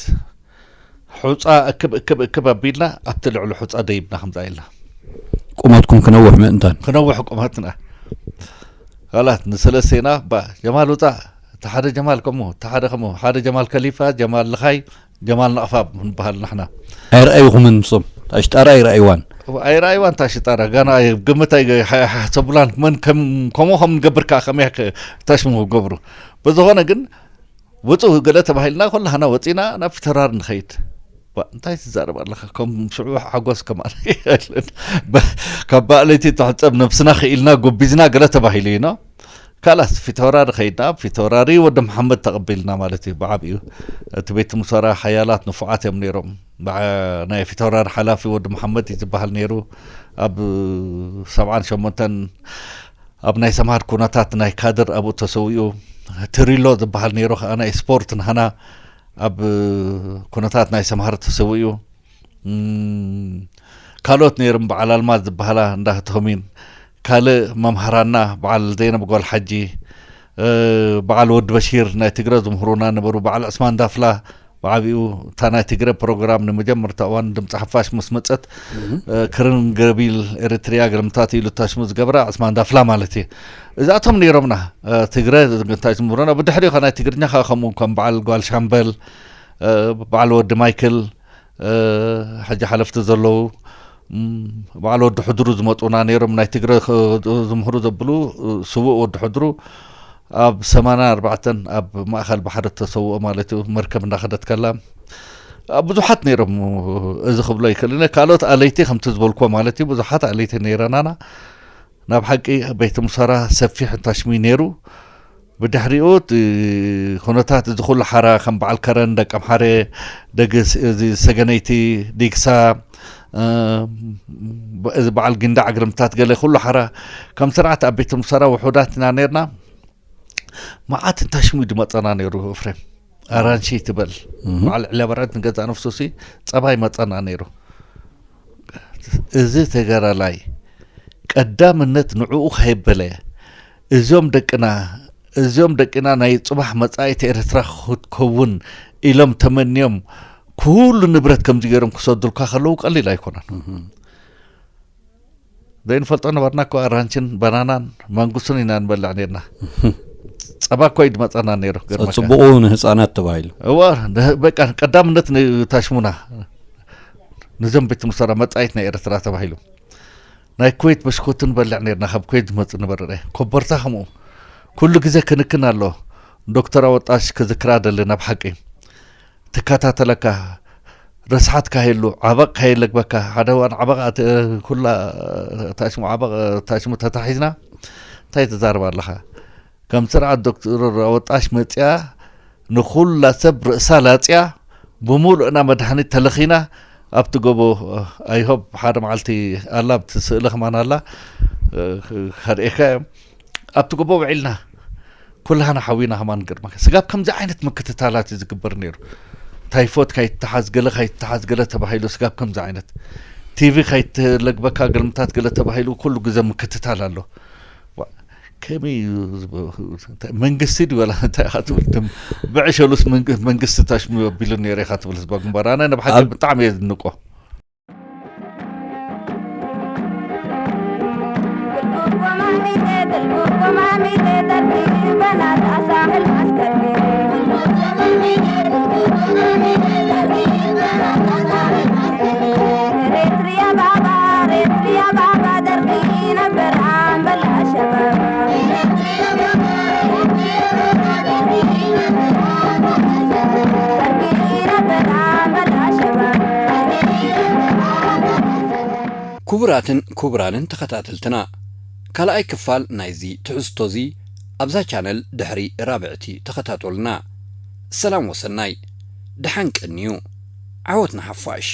ሑጻ እክብ፣ እክብ፣ እክብ ኣቢልና ኣብቲ ልዕሊ ሑጻ ደይብና ከምዛ ኢልና። ቁመትኩም ክነውሕ ምእንታን። ክነውሕ ቁመትና። ኻላት ንሰለስቴና፣ ባ፣ ጀማል ውጻእ፣ እቲ ሓደ ጀማል ከምኡ፣ እቲ ሓደ ከምኡ፣ ሓደ ጀማል ከሊፋ፣ ጀማል ልኻይ፣ ጀማል ናቕፋ ንበሃል ንሕና። ኣይረኣይኹምን ንሶም? ታሽጣራ ኣይረኣይዋን? ኣይረኣይዋን ታሽጣራ፣ ጋና ኣይ-፣ ግምት ኣይ-፣ ኣይ-፣ ኣይሓሰቡላን። መን ከም፣ ከምኡ ከም ንገብር ከኣ ከመይ ከ-፣ ታሽሙ ክገብሩ። ብዝኾነ ግን፣ ውጹ ገለ ተባሂልና፣ ኩላህና ወጺና ናብ ፊተራር ንኸይድ። ዋ፣ እንታይ ትዛረብ ኣለኻ? ከም ሽዑ ሓጎስ ከማን የለን። በ-፣ ካብ በዓለይቲ ትሕጸብ ነብስና ክኢልና ጎቢዝና ገለ ተባሂሉ እዩ፣ ኖ? ካላስ ፊተወራሪ ኸይድና፣ ፊተወራሪ ወዲ መሓመድ ተቐቢልና ማለት እዩ፣ ብዓቢኡ። እቲ ቤት ምሶራ ሓያላት ንፉዓት እዮም ነይሮም። በዓ-፣ ናይ ፊተወራሪ ሓላፊ ወዲ መሓመድ እዩ ዝበሃል ነይሩ። ኣብ ሰብዓን ሸሞንተን ኣብ ናይ ሰምሃር ኩነታት ናይ ካድር ኣብኡ ተሰዊኡ። ትሪሎ ዝበሃል ነይሩ ከኣ ናይ ስፖርት ንሃና ኣብ ኩነታት ናይ ሰምሃር ተሰዊኡ። እም፣ ካልኦት ነይሮም በዓል ኣልማዝ ዝበሃላ እንዳ ተሆሚን፣ ካልእ መምሃራና በዓል ዘይነብ ጓል ሓጂ፣ እ፣ በዓል ወዲ በሺር ናይ ትግረ ዝምህሩና ነበሩ፣ በዓል ዕስማን ዳፍላ ብዓቢኡ እታ ናይ ትግረ ፕሮግራም ንመጀመርታ እዋን ድምፂ ሓፋሽ ምስ መፀት፣ እህ። እ፣ ክርን ገቢል ኤርትርያ ገልምታት ኢሉ ታሽሙ ዝገብራ ዕስማን ዳፍላ ማለት እዩ። እዚኣቶም ነይሮምና፣ እ፣ ትግረ ታሽሙ ብድሕሪኡ ኸ ናይ ትግርኛ ኸ ከምኡ ከም በዓል ጓል ሻምበል፣ እ፣ በዓል ወዲ ማይክል፣ እ፣ ሕጂ ሓለፍቲ ዘለዉ፣ እም፣ በዓል ወዲ ሕድሩ ዝመጹና ነይሮም። ናይ ትግረ ክ-፣ ዝምህሩ ዘብሉ፣ እ፣ ስዉእ ወዲ ሕድሩ ኣብ ሰማንያን ኣርባዕተን ኣብ ማእከል ባሕሪ ተሰውኦ ማለት እዩ። መርከብ እንዳኸደት ከላ፣ ኣብ ብዙሓት ነይሮም። እዚ ክብሎ ይክእል እነ፣ ካልኦት ኣለይቲ ከምቲ ዝበልኩዎ ማለት እዩ። ብዙሓት ኣለይቲ ነይረናና። ናብ ሓቂ ቤት ምሶራ ሰፊሕ ታሽሙይ ነይሩ። ብድሕሪኡ እቲ ኩነታት እዚ ኩሉ ሓራ ከም በዓል ከረን፣ ደቀምሓረ፣ ደቂ ስ-፣ እዚ ሰገነይቲ፣ ዲግሳ፣ እ፣ ብ-፣ እዚ በዓል ጊንዳዕ ግርምታት ገለ ኩሉ ሓራ ከም ስርዓት ኣብ ቤት ምሶራ ውሑዳት ኢና ነይርና። መዓት እንታሽሙ ድመጸና ነይሩ፣ ኤፍሬም። ኣራንሺ ትበል። እህ። በዓል ዕልያ በርዐት ንገዛእ ነፍሱሲ ጸባይ መጸና ነይሩ። እዚ ተጋዳላይ ቀዳምነት ንዕኡ ከየበለ፣ እዞም ደቅና እዞም ደቅና ናይ ጽባሕ መጻኢት ኤርትራ ክትከውን ኢሎም ተመንዮም ኩሉ ንብረት ከምዚ ገይሮም ክሰዱልካ ከለዉ ቀሊል ኣይኮነን። ዘይንፈልጦ ነበርና እኮ ኣራንችን ባናናን ማንጉስን ኢና ንበልዕ ነርና። ጸባ እኮ እዩ ዝመጸና ነይሩ። ገርመካ። ጽቡቑ ንህፃናት ተባሂሉ። እዋ፣ በቃ ቀዳምነት ንታሽሙና፣ ንዞም ቤት ምሰራ መጻኢት ናይ ኤርትራ ተባሂሉ። ናይ ኩዌት በሽኮትን በልዕ ነርና፣ ካብ ኩዌት ዝመጽእ ነበረ። ኮበርታ ከምኡ ኩሉ ግዜ ክንክን ኣሎ። ዶክተር ኣወጣሽ ክዝክራ ደሊ ናብ ሓቂ ትከታተለካ፣ ረስሓት ካሄሉ ዓበቕ ካየለግበካ፣ ሓደ እዋን ዓበቕ ኣት-፣ ኩላ ታሽሙ ዓበቕ ታሽሙ ተታሒዝና እንታይ ትዛረብ ኣለኻ? ከም ስርዓት ዶክተር ኣወጣሽ መጽያ ንኹላ ሰብ ርእሳ ላጽያ፣ ብምሉእና መድሃኒት ተለኺና ኣብቲ ጎቦ፣ ኣይሆብ ሓደ መዓልቲ ኣላ ኣብቲ ስእሊ ከማን ኣላ፣ ከርእየካ እዮም። ኣብቲ ጎቦ ውዒልና ኩላህና ሓዊና ከማን ገርመካ። ስጋብ ከምዚ ዓይነት ምክትታላት እዩ ዝግበር ነይሩ። ታይፎት ካይተሓዝ ገለ ካይተሓዝ ገለ ተባሂሉ ስጋብ ከምዚ ዓይነት ቲቪ ካይተለግበካ ገልምታት ገለ ተባሂሉ ኩሉ ግዜ ምክትታል ኣሎ። ዋ፣ ከመይ እዩ ዝብ-፣ መንግስቲ ድዩ ወላ እንታይ ኢኻ ትብል? ትም-፣ ብዕሸሉስ መንግ-፣ መንግስቲ ታሽሙ ኣቢሉ ነይሩ ኢኻ ትብል ህዝባዊ ግንባር። ኣነ ንብሓቂ ኣብ ብጣዕሚ እየ ዝንቆ። ክቡራትን ክቡራንን ተኸታተልትና፣ ካልኣይ ክፋል ናይዚ ትሕዝቶዚ ኣብዛ ቻነል ድሕሪ ራብዕቲ ተኸታተሉና። ሰላም ወሰናይ፣ ደሓን ቀንዩ፣ ዓወት ንሓፋሽ።